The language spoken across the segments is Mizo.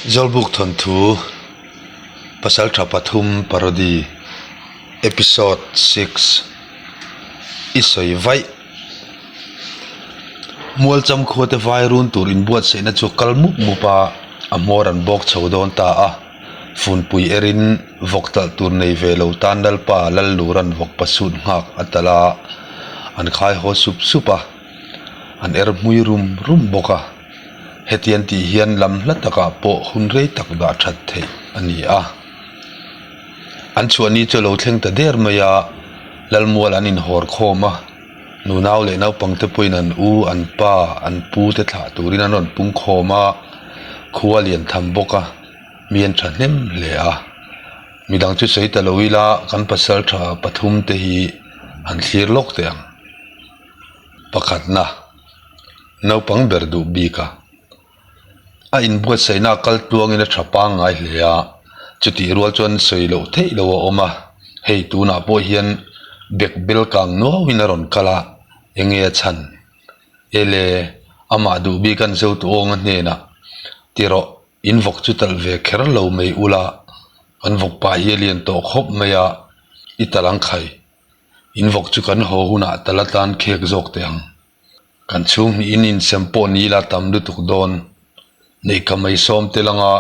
Zawlbuk thawnthu Pasaltha pathum parody episode 6 i sawi vaih. Mualcham khuate vai run tur inbuatsaihna chu a kal mup mup a, a hmawr an bawk chho dawn ta a. Funpui erin vawk talh tur nei ve lo tan Lalpa Lallura'n vawk pasut nghak a talh a, an khai haw sup sup a, an er hmui rum rum bawk a. Hetiang tih hian lam hla takah pawh hun rei tak dah that theih a ni a. An chhuah ni chu a lo thleng ta der mai a, Lalmual an inhawr khawm a, nunau leh naupangte pawhin an u, an pa, an pu te thlah turin an rawn pung khawm a, khua lian tham bawk a, mi an thahnem hle a. Midang chu sawi ta lo ila kan pasaltha pathum te hi an thlir lawk teh ang. Pakhatna, naupang ber duh bik a. A inbuatsaihna a kal tluangin a tha pangngai hle a, chutih rual chuan sawi loh theih loh a awm a, hei tunah pawh hian bek bel kang nuauin a rawn kal a, enge a chhan? Ele, amah duh bik an zo tuawnga hnenah ti rawh, in vawk chu talh ve kher lo mai ula, kan vawk pa hi a lian tawh khawp mai a, i talh ang khai. In vawk chu kan haw hunah tal atan khek zawk teh ang. Kan chhung hnihin insem pawh ni ila tam lutuk dawn. Neih ka mai sawm tel anga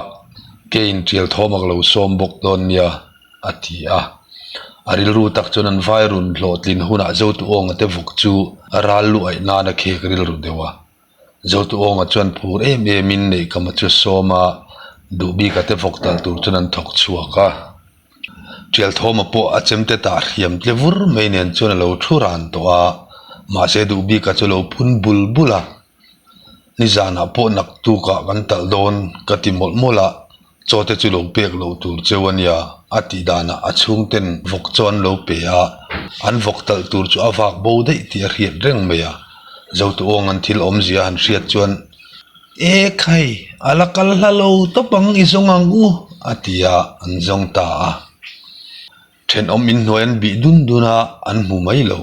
ke in tial thawm ak lo sawm bawk dawn nia, a ti a. A rilru tak chuan an vai run hlawhtlin hunah Zotuawnga te vawk chu a ral luh aih nan a khek rilru deuh a. Zotuawnga chuan phur em em in Neihkama chu a sawm a, Duhbika te vawk talh tur chuan an thawk chhuak a. Ṭialthawma pawh a chemte tah hriam tle vur mai nen chuan a lo thu ran tawh a, mahse Duhbika chu a lo phun bul bul a, Nizanah pawh naktukah kan talh dawn ka ti mawlh mawlh a, chaw te chu lo pek loh tur cheu a nia a tih danah a chhungten vawk chaw an lo pe a, an vawk talh tur chu a vak bo daih tih a hriat reng mai a, Zotuawng an thil awmzia han hriat chuan E khai, a la kal hla lo tawp ang i zawng ang u, a ti a, an zawng ta a. Thenawm inhnuai an bih dun dun a, an hmu mai lo.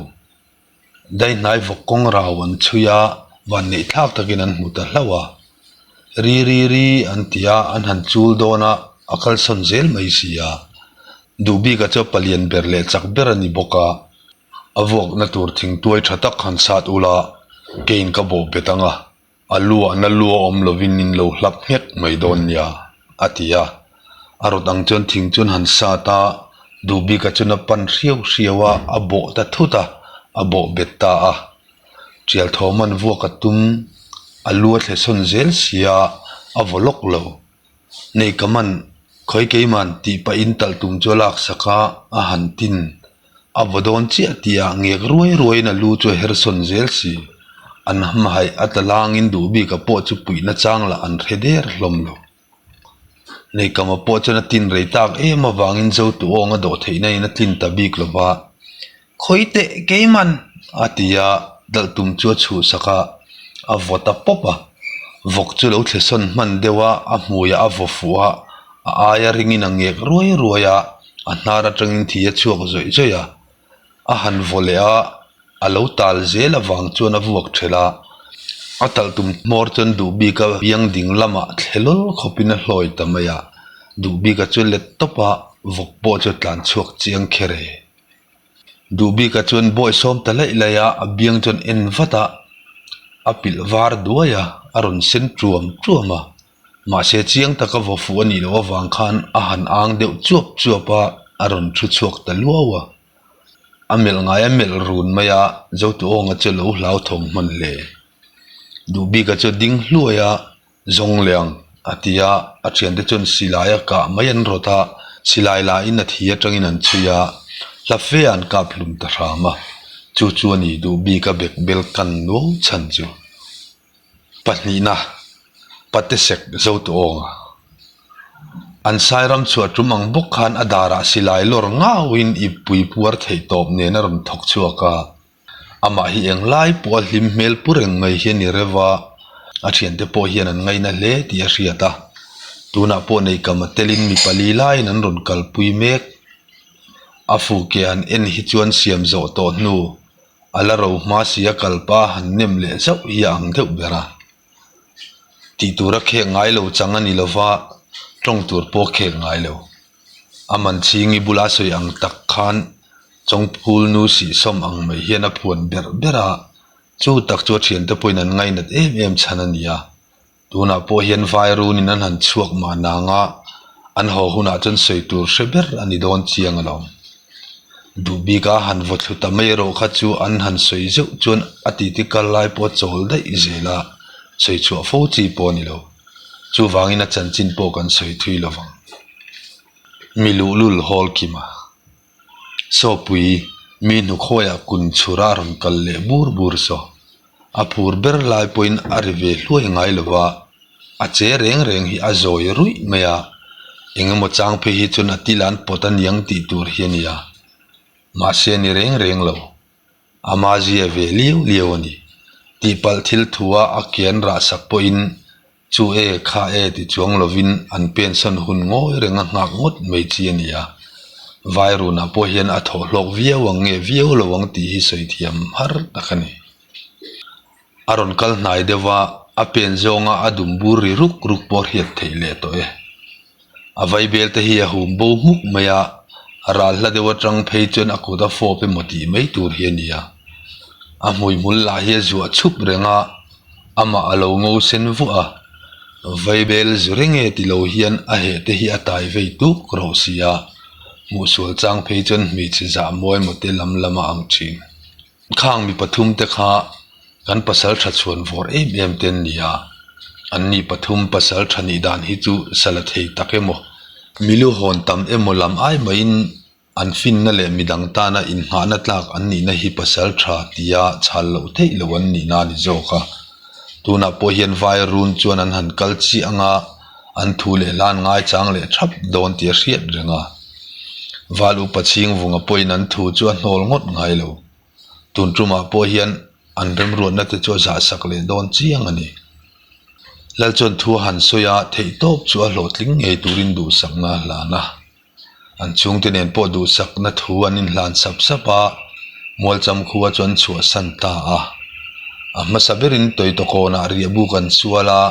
Daihnai vawk kawng rau an chhui a, vanneih thlak takin an hmu ta hlauh a. Ri ri ri an ti a, an han chul dawn a, a kalsawn zel mai si a. Duhbika chu palian ber leh chak ber a ni bawk a. A vuakna tur thingtuai tha tak han sat ula, keiin ka bawh bet ang a. A luahna lu a awm lovin in lo hlap nghek mai dawn nia, a ti a. A rawt ang chuan thing chuan han sat a, Duhbika chuan a pan hriau hriau a, a bawh ta thut a, a bawh bet ta a. Tialthawm an vuak a tum, a lu a thle sawn zel sia, a vaw lawk lo. Nei ka man, khawi keiman tih pahin talh tum chu a laksak a, a han tin. A vaw dawn chiah tih ah ngek ruai ruaiin a lu chu a her sawn zel si. An hmahaih a tla langin duh bika pawh chu puihna chang lah an hre der hlawm lo. Neikama pawh chuan a tin rei tak em avangin Zotu awng a dawh theihna in a tlin ta bik lo va. Khawi teh keiman! a ti a, dalh tum chu a chhuhsak a, a vaw ta pawp a. Vawk chu lo thle sawn hman deuh a, a hmuiah a vaw fuh a, a aia ringin a ngek ruai ruai a, a hnar atangin thi a chhuak zawih zawih a. A han vaw leh a, a lo tal zel avang chuan a vuak thelh a, a talh tum hmawr chuan duh bik a biang ding lamah thle lawl khawpin a hlawi ta mai a, duh bik a chu let tawp a, vawk pawh chu a tlan chhuak chiang kher e. Duh bikah chuan bawi sawm ta laih laih a, a biang chuan en vat a, a pilh var duai a, a rawn sen tuam tuam a. Mahse chiang taka vaw fuh a nih loh avang khan a han ang deuh chuap chuap a, a rawn thu chhuak ta luau a. A melh ngai a melh run mai a, Zotuawnga chu a lo hlauthawng hman hle. Duh bikah chuan ding hluai a. Zawng liang, a ti a, a thiante chuan silai a kah mai an rawt a, silai la in a thi atangin an chhui a, hla fe an kap hlum ta hram a, chu chu a ni duh bik a bek bel kan nuau chhan chu. Pahnihna, Pate sek zo tu awng a. An sairam chhuah tum ang bawk khan a darah silai lawr ngauin ippui puar theih tawp nen a rawn thawk chhuak a. Amah hi eng lai pawh a hlim hmel pu reng mai hi a ni reuh a, a thiante pawh hian an ngaina hle tih a hriat a. Tunah pawh neikam a telin mi pali laiin an rawn kalpui mek. A fu ke han en hi chuan siam zawh tawh hnu a la ro hma si a kalpa han nem leh zauh hi a ang deuh ber a. Tih tura khek ngai lo chang a ni lo va. Tawng tur pawh khek ngai lo. A man chhingi bula sawi ang tak khan Chawngphul nu sihsawm ang mai hian a phuan berh ber a, chu tak chu a thiante pawhin an ngainat em em chhan a ni a. Tunah pawh hian vai runin an han chhuak mah nang a, an haw hunah chuan sawi tur hre ber a ni dawn chiang alawm. Duh bika han vaw thlu ta mai erawh kha chu an han sawi zeuh chuan a titi kal lai pawh a chawl daih zel a, sawi chhuah fo chi pawh a ni lo. Chuvangin a chanchin pawh kan sawi thui lo vang. Mi luhlul hawl kim a. Sawpui, mi hnukhawiah kun chhura a rawn kal leh bur bur saw. A phur ber lai pawhin a ri ve hluai ngai lo va, a che reng reng hi a zawi ruih mai a, eng emaw chang phei hi chuan a til an pawt a niang tih tur hi a ni a, mahse a ni reng reng lo. A mazia ve liau liau a ni. Tihpalh thil thua a kian rah sak pawhin Chu e, kha e ti chuang lovin an pensawn hun ngawi reng a nghak ngawt mai chi a ni a. Vai runah pawh hian a thawh hlawk viau ang nge viau lo ang tih hi sawi thiam har tak a ni. A rawn kal hnai deuh a, a pen zawnga a dum bur ri ruk ruk pawh hriat theih leh tawh e. A vaibel te hi a hum bo hmuk mai a, ral hla deuh atang phei chuan a kut a fawp emaw tih mai tur hi a ni a. A hmuihmul lah hi a zuah chhup reng a, amah a lo ngo sen vuah a, vaibel zu reng e ti lo hian a heh te hi a tai vei tuk rawh si a, hmuhsual chang phei chuan hmeichhe zah mawi emaw te lam lam a ang thin. Khang mi pathum te kha kan pasal tha chhuan vawr em em te an ni a, an ni pathum pasal tha nih dan hi chu sala thei tak emaw, milu hawn tam emaw lam ai maiin an finna leh midang tana inngahna tlak an nihna hi pasal tha tia chhal loh theih loh an nihna a ni zawk a. Tunah pawh hian vai run chuan an han kal chiah anga an thu leh hlan ngaichang leh thap dawn tih a hriat reng a. Val upa chhingvunga pawhin an thu chu a hnawl ngawt ngai lo. Tun tumah pawh hian an remruatna te chu a zahsak leh dawn chiang a ni. Lal chuan thu a han sawi a, theihtawp chu a hlawhtling ngei turin duhsakna a hlan a. An chhungte nen pawh duhsakna thu an inhlan sap sap a, Mualcham khua chu an chhuahsan ta a. A hmasa berin Tawitawkawnah riahbuk an sual a,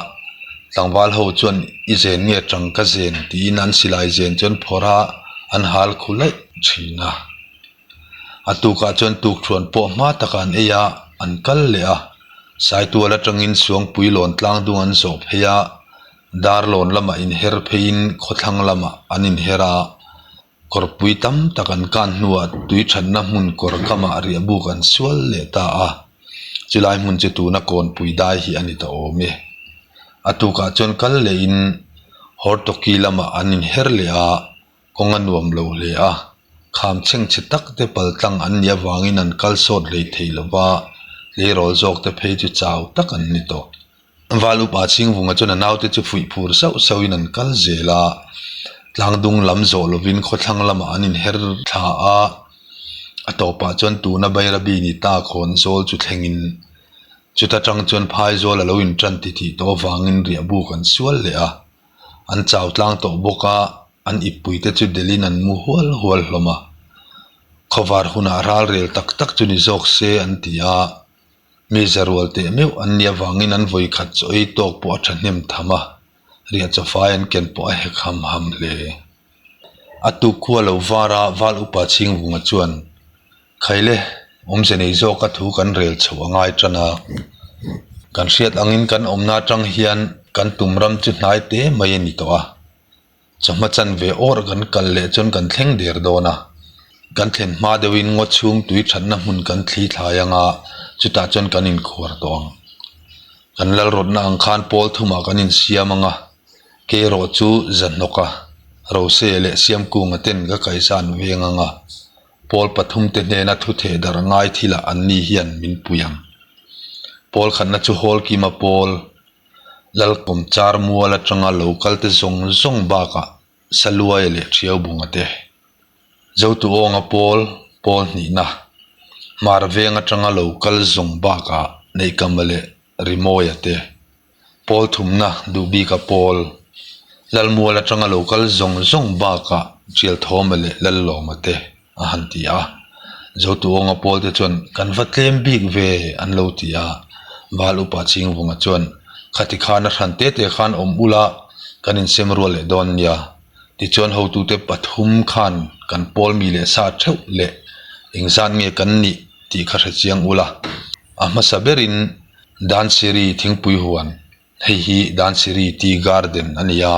tlangval ho chuan i zen nge tang ka zen tiin an silai zen chu an phawrh a, an hal khu laih thin a. A tukah chuan tukthuan pawh hma takah an ei a, an kal leh a. Saitual atangin Suangpui lawn tlang dung an zawh phei a, Darlawn lamah inher pheiin khawthlang lamah an inher a, kawrpui tam tak an kan hnuah tui thatna hmun kawr kamah riahbuk an sual leh ta a, chulai hmun chu tuna kawnpui dai hi a ni ta awm e. A tukah chuan kal lehin Hortoki lamah an inher leh a, kawng a nuam lo hle a, kham chhengchhe tak te paltlang an nih avangin an kal sawt hlei thei lo va, tleirawl zawk te phei chu chau tak an ni tawh. Val upa Chhingvunga chuan a naute chu fuih phur sauh sauhin an kal zel a, tlangdung lam zawh lovin khawthlang lamah an inher thla a, a tawpah chuan tuna Bairabi ni ta khawn zawl chu thlengin chuta tang chuan phaizawl a lo intan tithih tawh avangin riahbuk an sual leh a, an chau tlang tawh bawk a, an ippuite chu delhin an mu hual hual hlawm a, khawvar hunah ralrel tak tak chu ni zawk se an ti a. Mi zarual teh meuh an nih avangin an vawi khat chaw ei tawk pawh a thahnem tham a, riah chawfai an ken pawh a hek ham ham hle. A tuk khua lo var a, Val Upa Chhingvunga chuan, Khaile, awmze nei zawka thu kan rel chhoh a ngai tan a, kan hriat angin kan awmna atang hian kan tum ram chu hnai te mai a ni tawh a, Chawhma chanve awr kan kal leh chuan kan thleng der dawn a, kan thlen hma deuhin ngaw chhung tui thatna hmun kan thli thlai ang a, chutah chuan kan inkhuar tawh ang. Kan lalrawtna ang khan pawl thumah kan insiam ang a, kerawh chu zahnawk a, Rose leh Siamkunga ten ka kaihzan veng ang a, pawl pathumte hnena thu theh darh ngai thilah anni hian min pui ang. Pawl khatna chu Hawlkima pawl. Lalkawm char mual atanga lo kal te zawng zawng bakah Saluaia leh Thiaubunga te, Zotuawnga pawl pawl hnihna, Hmar veng atanga lo kal zawng bakah Neihkama leh Rimawia te, pawl thumna Duhbika pawl, Lalmual atanga lo kal zawng zawng bakah Tialthawma leh Lallawma te. a han ti a, Zotuawnga pawl te chuan kan va tlem bik ve an lo ti a, Val upa Chingvunga chuan khati khan a hran te te khan awm ula. Kan insem rual leh dawn nia. Tichuan hotute pathum khan kan pawl mi leh sa theuh leh engzat nge kan nih tih kha hre chiang ula. A hmasa berin Dansiri thingpui huan, hei hi Dansiri Tea Garden a ni a,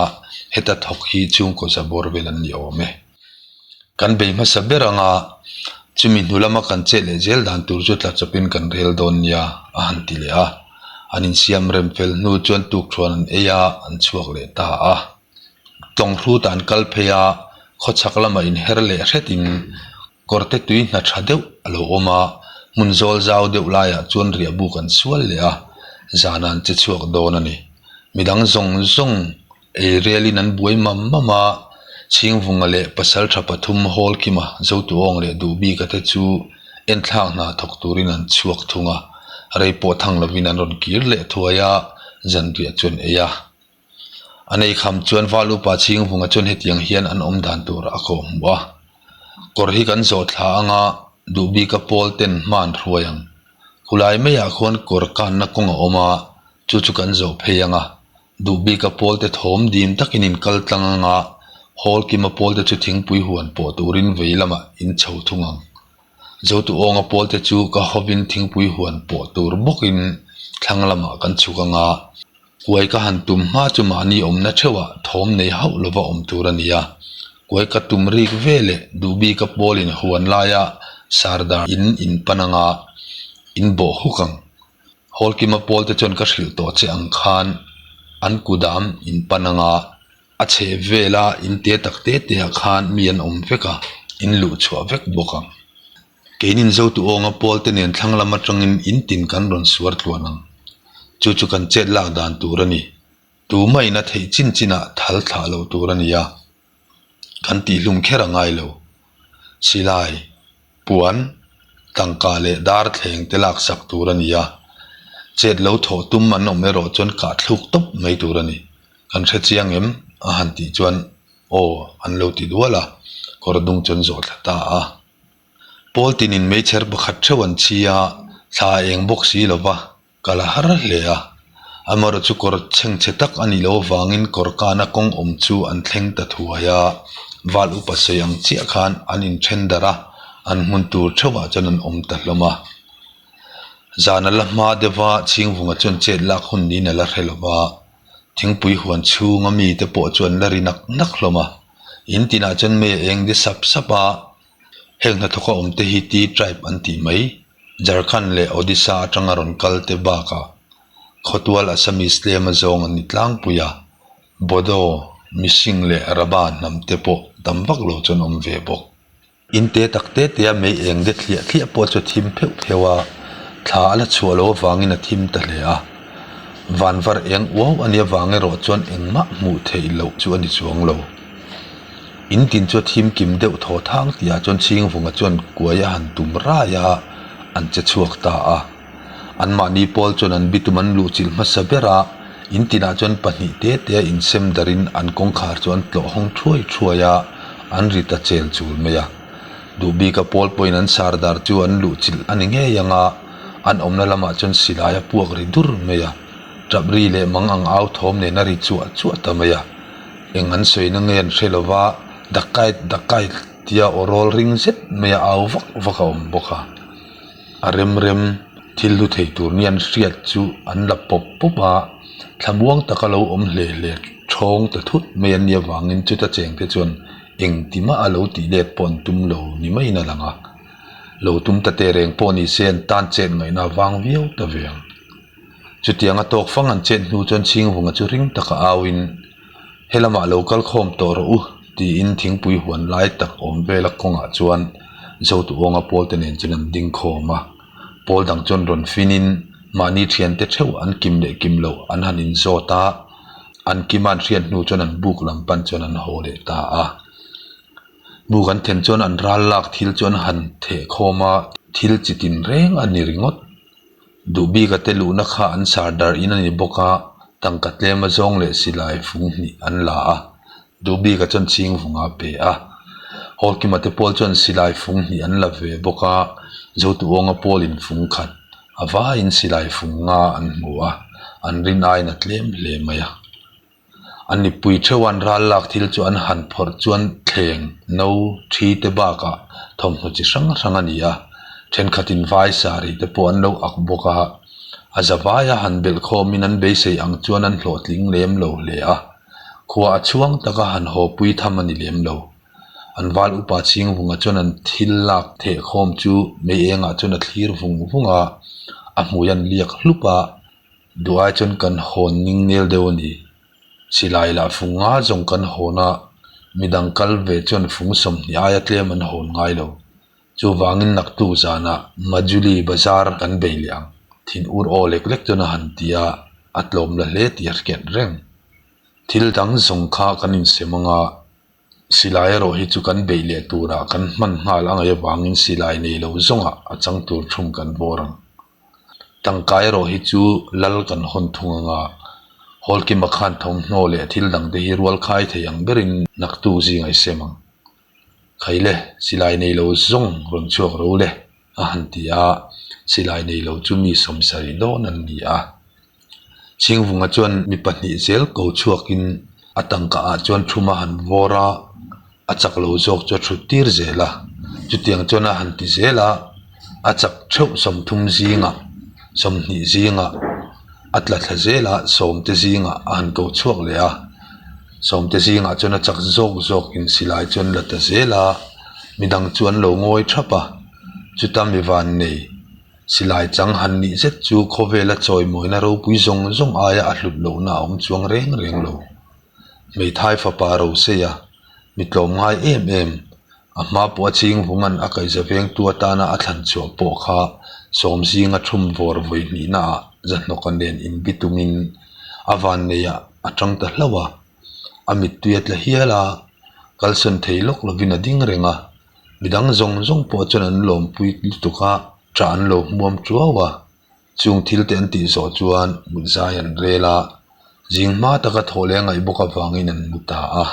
heta thawk hi chhungkaw za bawr vel an ni awm e. Kan bei hmasa ber anga chumi hnu lama kan chet leh zel dan tur chu tla chawpin kan rel dawn nia a han ti leh a. An insiam rem fel hnu chuan tukthuan an ei a, an chhuak leh ta a. Tlawng hrutah an kal phei a, khawchhak lamah inher leh hretin kawrte tui hna tha deuh a lo awm a, hmun zawl zau deuh laiah chuan riahbuk an sual leh a, zanah an che chhuak dawn a ni. Midang zawng zawng Ei rialin an buai mam mam a, Chhingvunga leh Pasaltha pathum Hall Kima Zotuawng leh Duhbika te chu enthlak hna thawk turin an chhuak thung a, rei pawh thang lovin an rawn kir leh thuai a, zanriah chu an ei a. An ei kham chuan Val upa Chhingvunga chuan hetiang hian an awm dan tur a kawh hmuh a, Kawr hi kan zawh thla anga Duhbika pawl ten hma an hruai ang. Khulai maiah khuan kawr kanna kawng a awm a, chu chu kan zawh phei anga Duh bik a pawl te thawm dim takin in kal tlang anga Hall kima pawl te chu thingpui huan pawh turin vei lamah in chho thung ang. Zotu awnga pawl te chu ka hovin thingpui huan pawh tur bawkin thlang lamah kan chhuk anga kuai ka han tum hma chu mahni awmna theuhah thawm nei hauh lova awm tur a ni a. Kuai ka tum rik ve leh duh bik a pawlin huan laia sardar in in pan anga in bawh huk ang. Hawlkima pawl te chuan ka hrilh tawh che ang khan an kudam in pan anga a chheh vela in te tak te te ah khan mi an awm vek a in luh chhuah vek bawk ang. Keinin Zotu awnga pawl te nen thlang lam atangin in tin kan rawn suar tluan ang. Chu chu kan chet lak dan tur a ni. Tumahin a theih chin chinah thal thlah loh tur a ni a. Kan tihhlum kher a ngai lo. Silai, puan, tangka leh dar thleng te laksak tur a ni a, chet lo thawh tum an awm erawh chuan kah thluk tawp mai tur a ni. Kan hre chiang em? a han tih chuan aw an lo ti dual a, kawr dung chuan zawh thla ta a. Pawl tinin meichher pakhat theuh an chhi a, thla a eng bawk si lo va. Ka la har hle a, amaherawh chu kawr chhengchhe tak a nih loh avangin kawr kana kawng awm chu an thleng ta thuai a, val upa sawi ang chiah khan an inthen darh a, an hmun tur theuhah chuan an awm ta hlawm a. Zan a la hma deuh a, Chhingvunga chuan chet lak hun niin a la hre lo va, thingpui huan chhunga mite pawh chu an la ri nak nak hlawm a, in tinah chuan mei a eng de sap sap a, Heng hnathawka awmte hi Tea Tribe an tih mai. Jharkhand leh Odisha atanga rawn kal te bakah khawtual Assamese tlem azawng an ni tlangpui a, Bodo, Mising leh Rabha hnam te pawh tam vak lo chuan awm ve bawk. In te tak te te a mei eng de thliah thliah pawh chu a thim pheuh pheuh a, thla a la chhuah loh avangin a thim ta hle a. Vanvar eng uau a nih avang erawh chuan engmah hmuh theih loh chu a ni chuang lo. In tin chu a thim kim deuh thaw thang tih ah chuan Chhingvunga chuan kuai a han tum rai a, an che chhuak ta a. Anmahni pawl chuan an bitum an luhchilh hmasa ber a, in tinah chuan pahnih te te a insem darin an kawngkhar chu an tlawh hawng thuai thuai a, an ri ta chel chul mai a. Duhbika pawl pawhin an sardar chu an luhchilh a ni ngei ang a, an awmna lamah chuan silai a puak ri dur mai a, tap ri leh mang ang au thawm nen a ri chuah chuah ta mai a. Eng an sawina nge an hre lova, Dakait, Dakait tia aw rawl ring zet mai a au vak vak a awm bawk a. A rem rem thil hlu thei tur ni an hriat chu an la pawp pawp a, thlamuang taka lo awm hle hle thawng ta thut mai an nih avangin chuta chengte chuan engtimah a lo tih let pawh an tum lo ni maiin a lang a. Lo tum ta tehreng pawh ni se an tan chet ngaihna a vang viau ta ve ang. Chutianga tawk fang an chet hnu chuan Chhingvunga chu ring taka auin, He lamah lo kal khawm tawh rawh u, tiin thingpui huan lai tak awm vela kawngah chuan Zotuawnga pawlte nen chuan an ding khawm a. Pawl dang chuan rawn finin mahni thiante theuh an kim leh kim loh an han inzawt a, an kima an hriat hnu chuan an buk lam pan chuan an haw leh ta a. Buk an then chuan an ral lak thil chu an han theh khawm a, thil chi tin reng a ni ringawt. Duh bika te luhna kha an sar darh in a ni bawk a, tangka tlem a zawng leh silai fung hnih an la a, duh bika chuan chhing vunga a pe a. Hawlkima te pawl chuan silai fung hnih an la ve bawk a, Zotuawnga pawlin fung khat a vaiin silai fung nga an hmu a, an rin aiin a tlem hle mai a. An mipui theuh an ral lak thil chu an han phawrh chuan thleng, no, thi te bakah thawmhnaw chi hrang hrang a ni a, thenkhatin vai saree te pawh an lo ak bawk a, a zavaia han belh khawmin an beisei ang chuan an hlawhtling lem lo hle a, khua a chhuang taka han haw pui tham a ni lem lo. An val upa chhing vunga chuan an thil lak theh khawm chu mei engah chuan a thlir vung vung a, a hmui an liak hlup a, Duh ai chuan kan hawn ning nel deuh a ni. Silai lah fung nga zawng kan hawn a, midang kal ve chuan fung 20 aia tlem an hawn ngai lo. Chuvangin naktuk zanah Majuli bazar kan bei leh ang, thin ur aw lek lek chuan a han ti a, a tlawm la hle tih a hriat reng. Thil dang zawng kha kan insem ang a, silai erawh hi chu kan beih leh turah kan hman nghal a ngaih avangin silai nei lo zawngah a chang tur thum kan bawr ang. Tangka erawh hi chu lal kan hawn thung ang a, Hawlkima khan thawmhnaw leh thil dangte hi rual khai thei ang berin naktuk zingah i sem ang. Khaile, silai nei lo zawng rawn chhuak ro le, a han ti a, silai nei lo chu mi 70 dawn an ni a. Chhingvunga chuan mi pahnih zel ko chhuakin a tangka ah chuan thum a han vawr a, a chak lo zawk chu a thut tir zel a, chutiang chuan a han ti zel a, a chak theuh 30 zingah 20 zingah a tla thla zel a, sawmte zingah a han ko chhuak leh a, sawmte zingah chuan a chak zawk zawkin silai chu an la ta zel a, midang chu an lo ngawi thap a, chuta mi van nei. Silai chang han nih zet chu khawvela chawimawina ropui zawng zawng aia a hlut lohna a awm chuang reng reng lo. Hmeithai fapa Roseia, mi tlawm ngai em em, a hma pawh a ching vungan a kaihza vengtu atana a thlan chhuah pawh kha sawm zinga thum vawr vawi hnihnaah zahnawka nen inbi tumin a vanneiah a tang ta hlauh a, a mittui a tla hial a, kalsawn thei lawk lovin a ding reng a. Midang zawng zawng pawh chuan an lawmpui lutuk a, ṭah an lo hmuam ṭuau a. Chung thil te an tih zawh chuan mut zai an rel a, zing hma taka thaw leh a ngaih bawk avangin an mu ta a.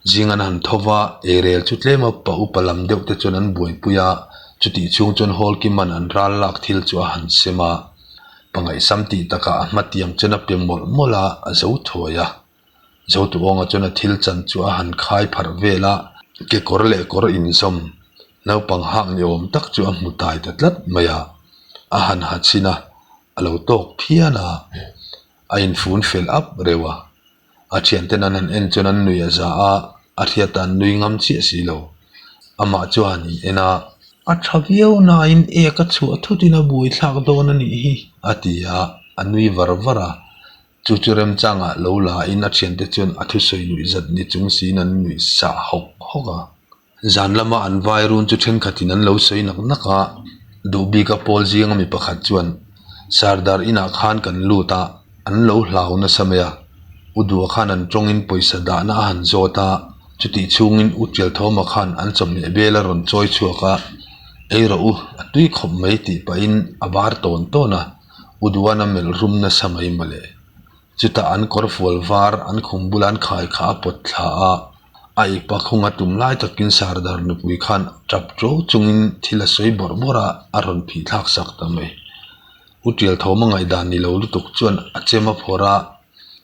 Zing an han tho va, eirel chu tlem a pa upa lam deuh te chuan an buaipui a, chutih chhung chuan Hall Kiman an ral lak thil chu a han sem a. Pangaihsam tih takah a hmatiang chuan a pe mawlh mawlh a, a zo thuai a. Zotuawnga chuan a thil chan chu a han khai pharh vel a, kekawr leh kawr inzawm naupang hak ni awm tak chu a hmu tai ta tlat mai a, a han ha chhin a, a lo tawk phian a, a infun fel ap reuh a, a thianten an han en chuan an nuih a za a, a hriat an nui ngam chiah si lo, amah chu a han in en a. A tha viau nain ek a chhuah thutin a buaithlak dawn a nih hi, a ti a, a nui var var a. Chu chu remchangah lo la in a thiante chuan a thusawi nuih zat ni chung siin an nuih sah hawk hawk a. Zan lama an vai run chu thenkhatin an lo sawi nak nak a, duh bika pawl zinga mi pakhat chuan Sardar inah khan kan lut a, an lo hlau nasa mai a. U Dua khan an tawngin pawisa dahna a han zawt a, chutih chhungin U Tialthawma khan an chawhmeh bel a rawn chawi chhuak a, Ei rawh u, a tui khawp mai tih pahin a bar tawn tawn a. U Duan a melh rum nasa mai mawle. Chutah an kawr fual var an khum bula an khai kha a pawt thla a, a ipa khung a tum lai takin Sardar nupui khan tap ṭo chungin thil a sawi bawrh bawrh a, a rawn phih thlak sak ta mai. U Tialthawma ngaihdan ni lo lutuk chuan a chem a phawrh a,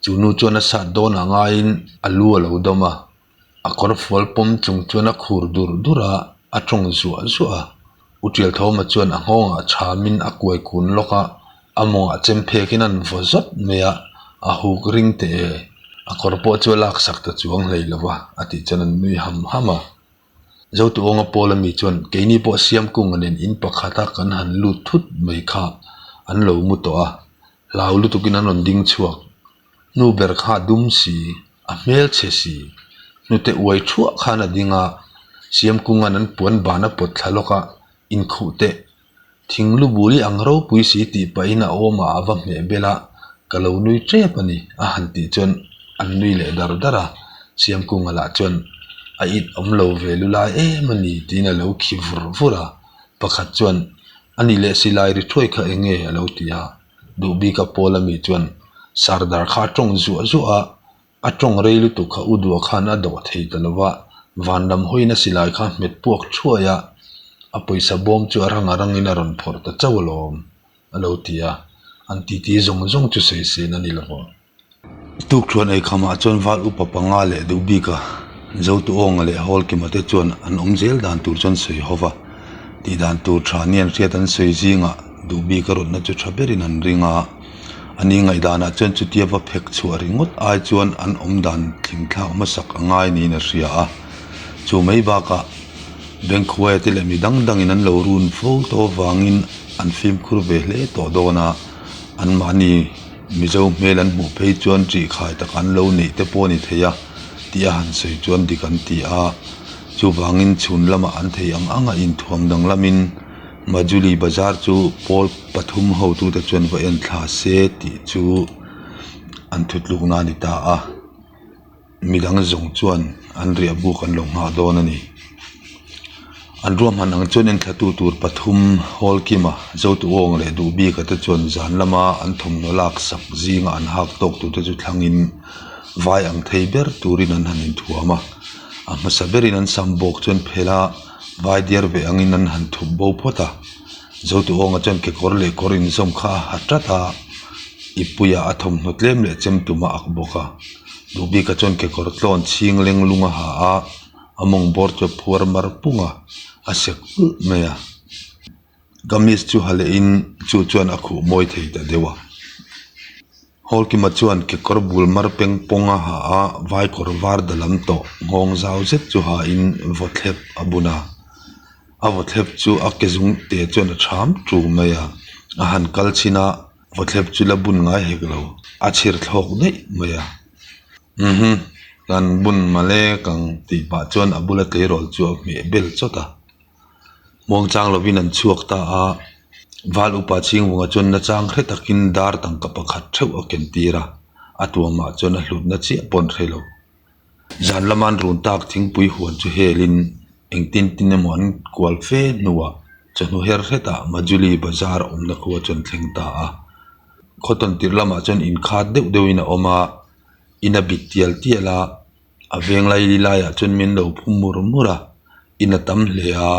chu nu chuan a sat dawnah ngaiin a lu a lo dawm a. A kawr fual pawm chung chuan a khur dur dur a, a tawng zuah zuah a. U Tialthawma chuan a nghawngah chhamin a kuai kun lawk a, a mawngah chem phekin an vaw zawt mai a, a huk ring teh e. A kawr pawh chu a laksak ta chuang hlei lo va, a tih chuan an nui ham ham a. Zotuawnga pawl ami chuan keini pawh Siamkunga nen in pakhata kan han lut thut mai kha an lo mu tawh a, hlau lutukin an rawn ding chhuak. Nu ber kha dum si, a hmel chhe si. Hnute uai thuah khan a ding a, Siamkunga'n an puan ban a pawt thla lawk a, inkhuh teh. Thing lu bul i ang ropui si tih pahin a awmah a va hmeh bel a, ka lo nui tep a ni, a han tih chuan an nui leh dar dar a. Siamkunga lah chuan a it awm lo ve lu lai em a ni tiin a lo khi vur vur a. Pakhat chuan, A ni leh silai ri thuai kha eng nge? a lo ti a. Duh bik a pawl ami chuan Sardar kha a tawng zuah zuah a, a tawng rei lutuk kha u Dua khan a dawh thei ta lo va, van lam hawiin a silai kha hmet puak thuai a, a pawisa bawm chu a rang a rangin a rawn phawrh ta chauh alawm, a lo ti a, an titi zawng zawng chu sawi sen a ni lo. Tukṭhuan eikhamah chuan val upa panga leh duh bika Zotuawnga leh Hawlkima te chuan an awm zel dan tur chuan sawi ho va, tih dan tur tha ni an hriat an sawi zingah duh bika rawtna chu tha berin an ring a. A ni ngaihdanah chuan chutia va phek chhuah ringawt ai chuan an awm dan thlingthlak hmasak a ngai niin a hria a. Chu mai bakah Bengkhuaia te leh mi dang dangin an lo run fo tawh avangin an fimkhur ve hle tawh dawn a, anmahni Mizo hmel an hmuh phei chuan ṭihkhai tak an lo neih te pawh a ni thei a tih a han sawi chuan dik an ti a. Chuvangin chhun lamah an thei ang anga inthuam danglamin Majuli bazar chu pawl pathum hotute chuan va en thla se tih chu an thutlukna a ni ta a. Midang zawng chuan an riah buk an lo nghah dawn a ni. An ruahman ang chuan enthlatu tur pathum Hawlkima, Zotuawng leh Duhbika te chuan zan lama an thawmhnaw lak sak zinga an hak tawk tur te chu thlangin vai ang thei ber turin an han inthuam a. A hmasa berin an sam bawk chuan phel a, vai diar ve angin an han thup bo phawt a. Zotuawnga chuan kekawr leh kawr inzawm kha a ha tat a, ipuia a thawmhnaw tlem leh chem tum a ak bawk a. Duhbika chuan kekawr tlawn chhing leng lung a ha a, a mawng bawr chu a phuar mar pung a, a sek ulh mai a. Kamis chu ha lehin chu chuan a khuh mawi thei ta deuh a. Hawlkima chuan kekawr bul mar peng pawng a ha a, vai kawr var da lam tawh nghawng zau zet chu ha in vawthlep a bun a. A vawthlep chu a ke zung te chuan a ṭham ṭu mai a, a han kal chhin a, vawthlep chu la bun ngai hek lo, a chhir thlawk daih mai a. Uhmm, kan bun male kang tih pah chuan a bula tleirawl chu a hmeh bel chawt a. Muangchang lovin an chhuak ta a, Val upa Chhingvunga chuan nachang hre takin dar tangka pakhat theuh a ken tir a, a tuamah chuan a hlutna chiah pawh an hre lo. Zan lama an run tak thingpui huan chu helin engtin tin emaw an kual fe hnuah chawhnu her hretah Majuli bazar awmna khua chu an thleng ta a. Khawtawn tirh lamah chuan inkhat deuh deuhin a awm a, in a bit tial tial a. A veng lai laiah chuan min lo phu mur mur a, in a tam hle a,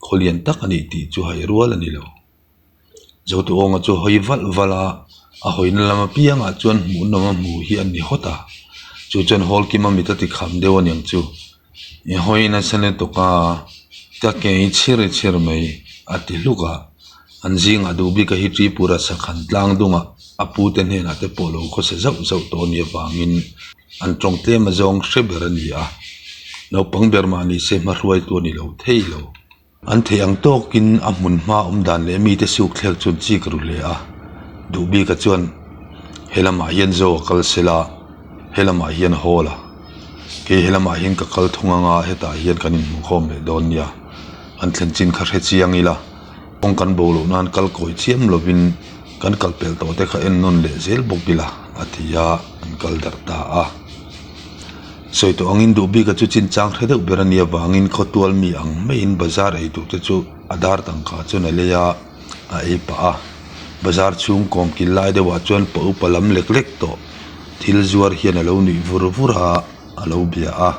khaw lian tak a nih tih chu haih rual a ni lo. Zotuawnga chu hawi valh valh a, a hawina lam apiangah chuan hmuhnawm a hmu hi a ni hawt a, chu chuan hall kima mit a ti kham deuh a niang chu. I hawi nasa lutuk a, ka ke i chhir i chhir mai a ti hluk a, an zingah duh bik a hi Tripura sakhan tlang dungah a pute hnenah te pawh lo khawsa zauh zauh tawh a nih avangin An tawng tlem a zawng hre ber a ni a, naupang ber mah ni se hmahruaitu a ni lo thei lo. An theih ang tawkin a hmun hma awm dan leh mite suk thlek chuan chik ru hle a, Duhbika chuan he lamah hian zo a kal sela, he lamah hian hawl a, kei he lamah hian ka kal thung anga hetah hian kan inhmuhkhawm leh dawn nia, an thlen chin kha hre chiang ila. Kawng kan bo loh nan kal kawi chiam lovin kan kal pel tawh te kha en nawn leh zel bawk ila a ti a, an kal darh ta a. Sawi tawh angin duh bika chu chinchang hre deuh ber a nih avangin khawtual mi ang maiin bazar ei tur te chu a dar tangka chuan a lei a, a ei pah a. Bazar chhung kawm kil lai deuhah chuan pa upa lam lek lek tawh thil zuar hian a lo nuih vur vur a, a lo bia a.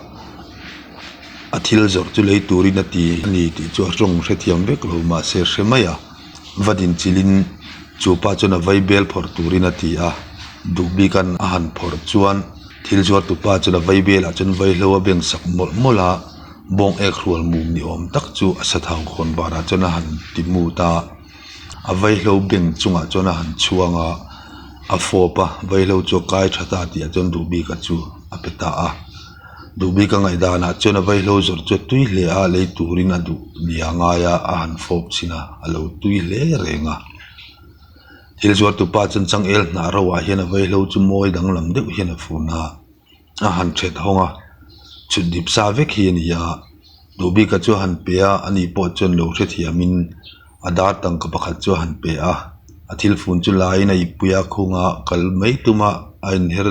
A thil zawrh chu lei turin a ti a ni tih chu a tawng hrethiam vek lo mahse hre mai a, va din chilhin chu pa chuan a vai bel phawrh turin a ti a, duh bikan a han phawrh chuan thil zuartu pa chuan a vai belah chuan vaihlo a beng sak mawlh mawlh a, bawng ek hrual mum ni awm tak chu a sathau khawn varah chuan a han ti mut a, a vaihlo beng chungah chuan a han chhuang a, a fawp a, vaihlo chu a kai tha ta tih ah chuan duh bika chu a pe ta a. Duhbik a ngaihdanah chuan a vaihlo zawrh chu a tui hle a, lei turin a duh nia ngai a, a han fawp chhin a, a lo tui hle reng a. Thil zuartupa chuan changel hnah ro ah hian a vaihlo chu mawi danglam deuh hian a fun a, a han then hawng a, chhut dip sa vek hi a ni a, Duhbika chu a han pe a, ani pawh chuan lo hrethiamin a dar tangka pakhat chu a han pe a, a thil fun chu laiin a ippui a, khunga kal mai tuma a inher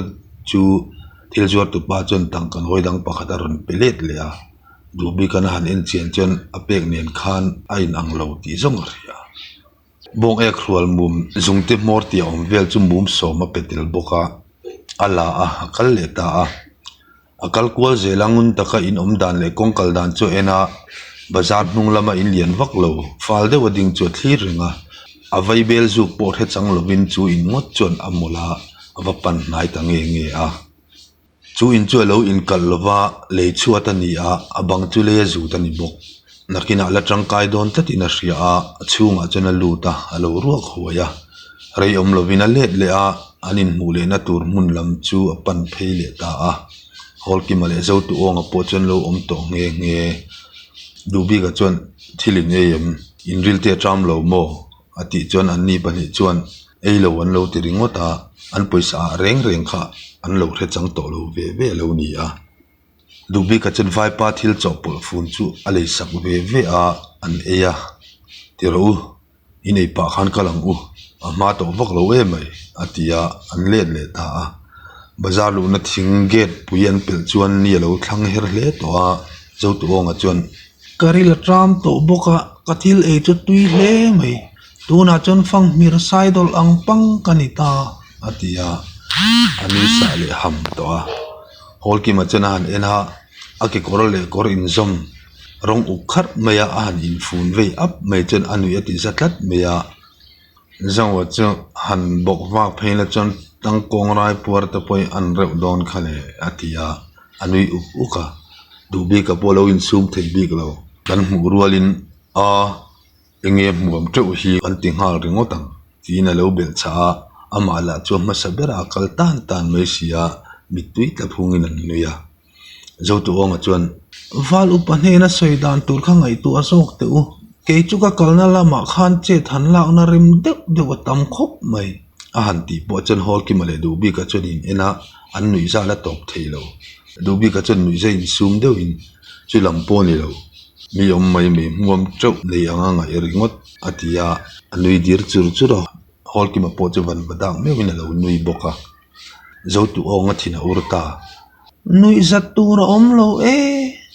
chu. Thil zuartu pa chuan tangka nawi dang pakhat a rawn pe let leh a, duhbikan a han en chian chuan a pek nen khan a inang lo tih zawng a hria. Bawng ek hrual mum zungte hmawr tih a awm vel chu mum sawm a pe tel bawk a, a la a, a kal leh ta a. A kal kual zel a ngun taka in awm dan leh kawng kal dan chu a en a, bazar hnung lama in lian vak lo, fal deuh a ding chu a thlir reng a, a vaibel zuk pawh hre chang lovin chu in ngawt chuan a mawlh a. A va pan hnai ta nge nge a. Chu in chu a lo inkalh lo va, lei chhuat a ni a, a bang chu lei a zut a ni bawk. Nakinah la tangkai dawn tlatin a hria a, a chhungah chuan a lut a, a lo ruak huai a. Rei awm lovin a let leh a, an inhmuh lehna tur hmun lam chu a pan phei leh ta a. Hawlkima leh Zotuawnga pawh chuan lo awm tawh nghe nghe. Duhbika chuan thil in ei em? Inrilte a ṭam lo maw? A tih chuan anni pahnih chuan ei lo an lo ti ringawt a, an pawisa ah reng reng kha an lo hre chang tawh lo ve ve a lo ni a. Duhbika chuan vaipa thil chawhpawlh fun chu a lei sak ve ve a, an ei a, Ti rawh u, i nei pah khan kal ang u, a hma tawh vak lo em mai, a ti a, an let leh ta a. Bazar luhna thing gate pui an pelh chuan ni a lo thlang her hle tawh a, Zotuawnga chuan, Ka ril a ṭam tawh bawk a, ka thil ei chu tui hle mai. Tunah chuan fanghmir saidawlh ang pang ka ni ta, a ti a, a nui sah leh ham tawh a. Hawlkima chuan a han en a, a kekawr leh kawr inzawm rawng uk kharh mai a, a han infun vei ap mai chuan a nuih a ti za tlat mai a. Zoa chu han bawk vak phei la chuan tangkawng rai puar te pawhin an reuh dawn kha le a ti a, a nui uk uk a, duh bik a pawh lo insum thei bik lo. Kan hmuh rualin a enge hmuam teuh hi kan ti nghal ringawt ang tiin a lo belh chah a, amah lah chu a hmasa berah a kal tan tan mai si a, mittui tla phungin an nui a. Zotuawnga chuan, Val upa hnena sawi dan tur kha ngaihtuah zawk teh u. Kei chu ka kalna lamah khan chet han lakna rem deuh deuh a tam khawp mai. A han tih pawh chuan Hawlkima leh Duhbika chuan in en a, an nuihzal a tawp thei lo. Duhbika chuan nuihza insum deuhin, Chu lam pawh ni lo, mi awm mai mai hmuam teuh nei anga ngaih ringawt, a ti a, a nui dir chur chur a. Hawlkima pawh chu van va dak meuhin a lo nui bawk a. Zotuawnga thin a ur ta. Nuihzat tur a awm lo e!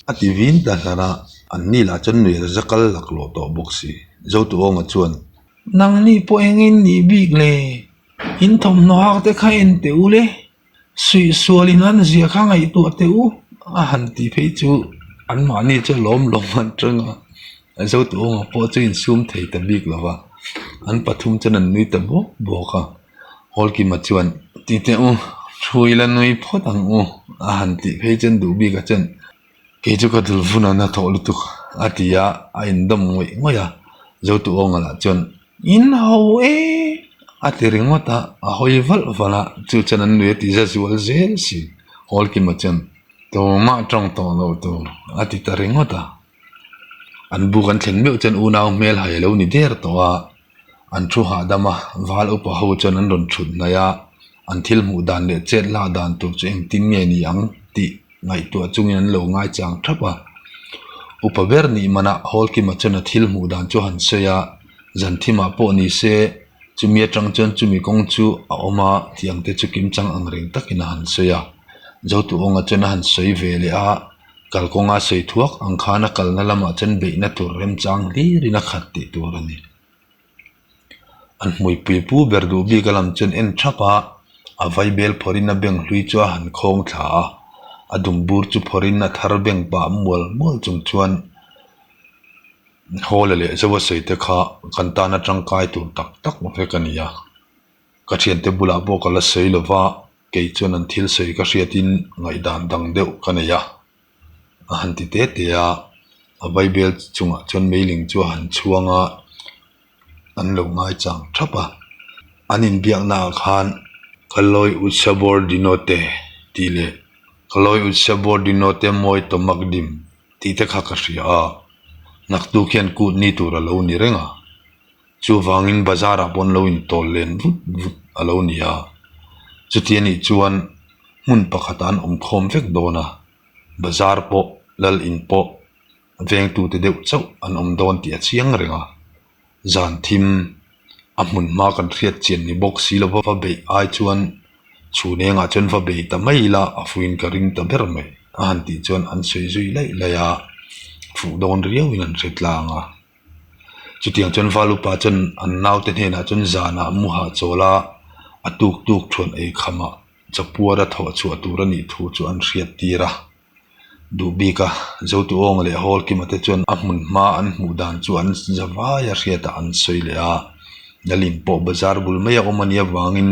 A ti vin ta hlar a, an ni lah chuan nuih a za kal laklawh tawh bawk si. Zotuawnga chuan. Nangni pawh engin nih bik le? In thawmhnaw hak te kha en teh u le? Suihsual in an zia kha ngaihtuah teh u a han ti phei chu anmahni chu lawm lawm an tang a, Zotuawnga pawh chu insum thei ta bik lo va, an pathum chuan an nui ta bawk bawk a. Hawlkima chuan, Ti teh u, thu ila nui phawt ang u, a han tih phei chuan duh bik a chuan, Kei chu ka dul vun a na thawh lutuk, a ti a, a indawm ngawih ngawih a. Zotuawnga lah chuan, In ho e, a ti ringawt a, a hawi valh valh a, chu chuan an nui a ti za zual zel si. Hawlkima chuan, Tumah tawng tawh loh tur, a ti ta ringawt a. An buk an thlen meuh chuan unau hmel hai a lo ni der tawh a. An thu hahdam a, val upa ho chuan an rawn thut hnaih a, an thil hmuh dan leh chet lak dan tur chu engtin nge ni ang tih ngaihtuah chungin an lo ngaichang thap a. Upa ber nih manah Hawlkima chuan a thil hmuh dan chu a han sawi a, zan thimah pawh ni se chumi atang chuan chumi kawng chu a awm a tih ang te chu kimchang ang reng takin a han sawi a. Zotuawnga chuan a han sawi ve leh a, kalkawnga sawi thuak ang khan a kalna lamah chuan beihna tur remchang hlirin a khat tih tur a ni. An hmuipui pu ber duh bik a lam chuan en thap a, a vaibel phawrhin a beng hlui chu a han khawng thla a, a dum bur chu phawrhin a thar beng pah mual mual chung chuan Hawla leh Zoa sawi te kha kan tana tangkai tur tak tak vek a ni a, ka thiante bulah pawh ka la sawi lo va, kei chuan an thil sawi ka hriatin ngaihdan dang deuh ka nei a. A han ti te te a, a vaibel chungah chuan meiling chu a han chhuang a, an lo ngaichang thap a. An inbiakna ah khan Kalawi Utsabor Dinote tih leh Kalawi Utsabor Dinote Mawi Tawmak Dim tih te kha ka hria a, naktuk hian kut ni tur a lo ni reng a. Chuvangin bazar ah pawh an lo intawl len vut vut a lo ni a, chuti anih chuan hmun pakhatah an awm khawm vek dawn a, bazar pawh lal in pawh vengtute deuh chauh an awm dawn tih a chiang reng a, zan thim a hmun hma kan hriat chian ni bawk si lova va beih ai chuan chhun engah chuan va bei ta mai ila a fuin ka ring ta ber mai a han tih chuan an sawi zui laih laih a, fuh dawn riauin an hre tlang a. Chutiang chuan val upa chuan an naute hnenah chuan zanah mu hahchawl a, a tuk tuk thuan ei khamah chapuara thawh chhuah tur a nih thu chu an hriat tir a. Duh bik a, Zotuawnga leh Hawlkima te chuan a hmun hma an hmuh dan chu an zavai a hriatah an sawi leh a. Lalin pawh bazar bul mai a awm a nih avangin.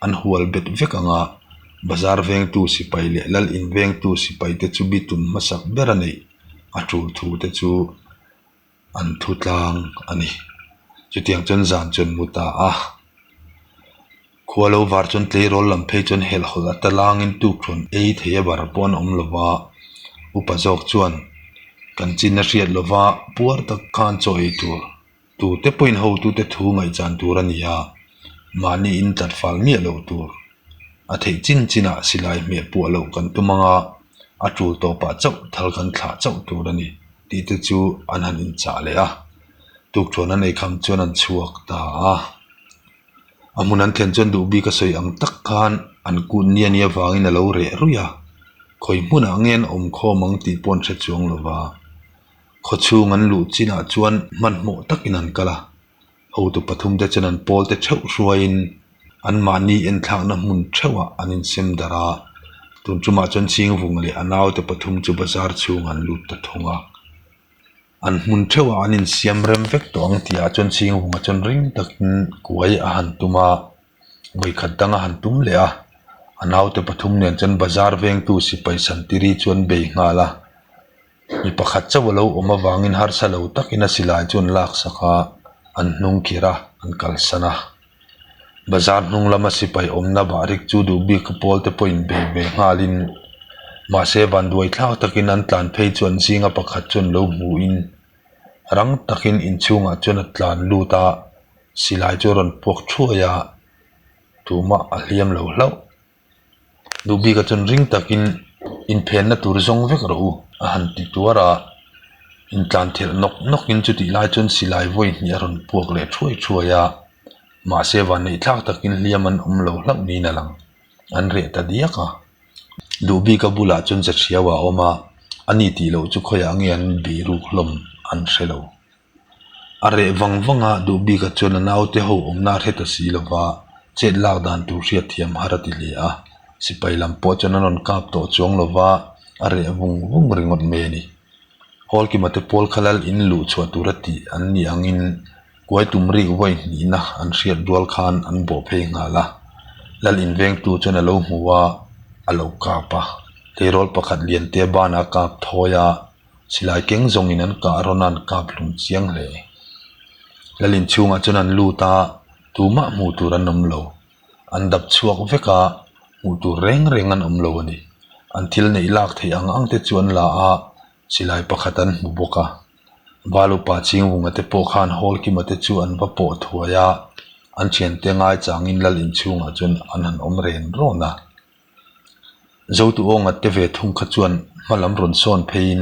an hual bet vek ang a, bazar vengtu sipai leh lal in vengtu sipai te chu bitum hmasak ber a neih a tul thu te chu an thu tlang a ni. Chutiang chuan zan chuan mu ta a, khua lo var chuan tleirawl lam phei chuan helhhawlh a ta langin tukthuan ei thei a bar pawh an awm lo va, upa zawk chuan kan chin a hriat lo va, puar tak khan chaw ei tur. Tute pawhin hotute thu ngaihchan tur a ni a, mahni in tlat fal miah loh tur. A theih chin chinah silai hmeh puah loh kan tum ang a, a tul tawpah chauh thal kan thlah chauh tur a ni tih te chu an han inchah leh a. Tukṭhuan an eikham chuan an chhuak ta a. A hmun an thlen chuan duh bik a sawi ang tak khan an kut nia nia vangin a lo reh ruih a, khawi hmunah nge an awm khawm ang tih pawh an hre chuang lo va. Khawchhung an luh chinah chuan hmanhmawh takin an kal a, hotu pathumte chuan an pawlte theuh hruaiin anmahni enthlakna hmun theuhah an insem darh a, tun tumah chuan Chingvung leh a naute pathum chu bazar chhungah an lut ta thung a. An hmun theuhah an insiam rem vek tawh ang tihah chuan Chingvunga chuan ring takin kuai a han tum a, vawikhat dang a han tum leh a, a naute pathum nen chuan bazar vengtu sipai Santiri chu an bei nghal a. Mi pakhat chauh a lo awm avangin harsa lo takin a silai chu an laksak a, an hnung khirh a, an kalsan a. Bazar hnung lama sipai awmna bahrik chu duh bik pawl te pawhin bei ve nghalin mahse vanduai thlak takin an tlan phei chu an zinga pakhat chu an lo hmuhin rang takin inchhungah chuan a tlan lut a, silai chu a rawn puak thuai a, tumah a hliam lo hlauh. Duh bika chuan ring takin inphenna tur zawng vek rawh u a han ti tuar a, intlan thelh nawk nawkin chutih lai chuan silai vawi hnih a rawn puak leh thuai thuai a, mahse vanneih thlak takin hliam an awm lo hlauh niin a lang, an reh ta diak a. Duh bika bulah chuan zahriau a awm a, ani tih loh chu khawiah nge an biruk hlawm an hre lo. A reh vang vang a, Duhbika chuan a naute ho awmna a hre ta si lo va, chet lak dan tur hriat thiam har a ti hle a. Sipai lam pawh chuan an rawn kap tawh chuang lo va, a reh vung vung ringawt mai a ni. Hawlkima te pawl kha lal in luh chhuah tur a tih an nih angin kuai tum rik vawi hnihna an hriat rual khan an bawh phei nghal a. Lal invengtu chuan a lo hmu a, a lo kap a. Tleirawl pakhat liante banah a kap thawi a. Silai keng zawngin an kah rawn a an kap hlum chiang hle. Lal inchhungah chuan an lut a, tumah hmuh tur an awm lo. An dap chhuak vek a, hmuh tur reng reng an awm lo a ni. An thil neih lak theih ang ang te chu an la a, silai pakhat an hmu bawk a. Val upa Chingvunga te pawh khan Hawlkima te chu an va pawh thuai a, an thiante ngaichangin lal inchhungah chuan an han awm ren rawn a. Zotu aw ngat te ve thung kha chuan hma lam rawn sawn pheiin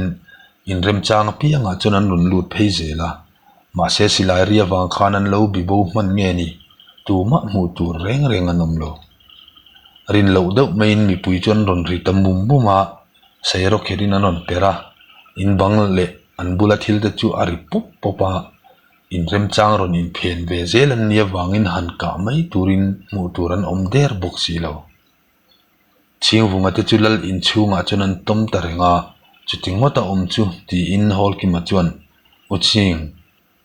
inremchang apiangah chuan an rawn lut phei zel a, mahse silai ri avang khan an lo bi bo hman nge ni, tumah hmuh tur reng reng an awm lo. Rin loh deuh maiin mipui chu an rawn ri ta mum mum a, sairawk kherin an rawn per a, in bang leh an bula thil te chu a ri pawp pawp a, inremchang rawn inphen ve zel an nih avangin han kah mai turin hmuh tur an awm der bawk si lo. Chhingvunga te chu lal inchhungah chuan an tawm ta reng a, chuti ngawt a awm chu tiin Hawlkima chuan, U Chhing,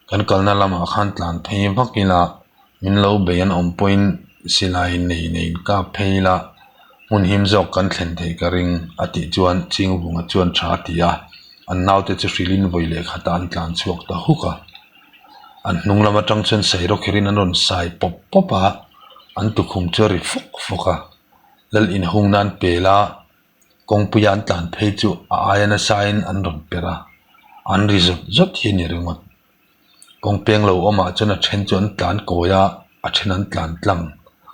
kan kalna lamah khan tlan phei vak ila, min lo bei an awm pawhin silai nei nei in kap phei ila, hmun him zawk kan thlen theih ka ring a tih chuan Chhingvunga chuan tha a ti a, an naute chu hrilhin vawi leh khatah an tlan chhuak ta huk a. An hnung lam atang chuan sairawk kherin an rawn sai pawp pawp a, an tukhum chu a ri fawk fawk a. Lal inhung nan pel a, kawngpuia an tlan phei chu a aia nasain an rawn per a, an ri zawt zawt hi a ni ringawt. Kawng peng lo awmah chuan a then chu an tlan kawi a, a then an tlan tlang.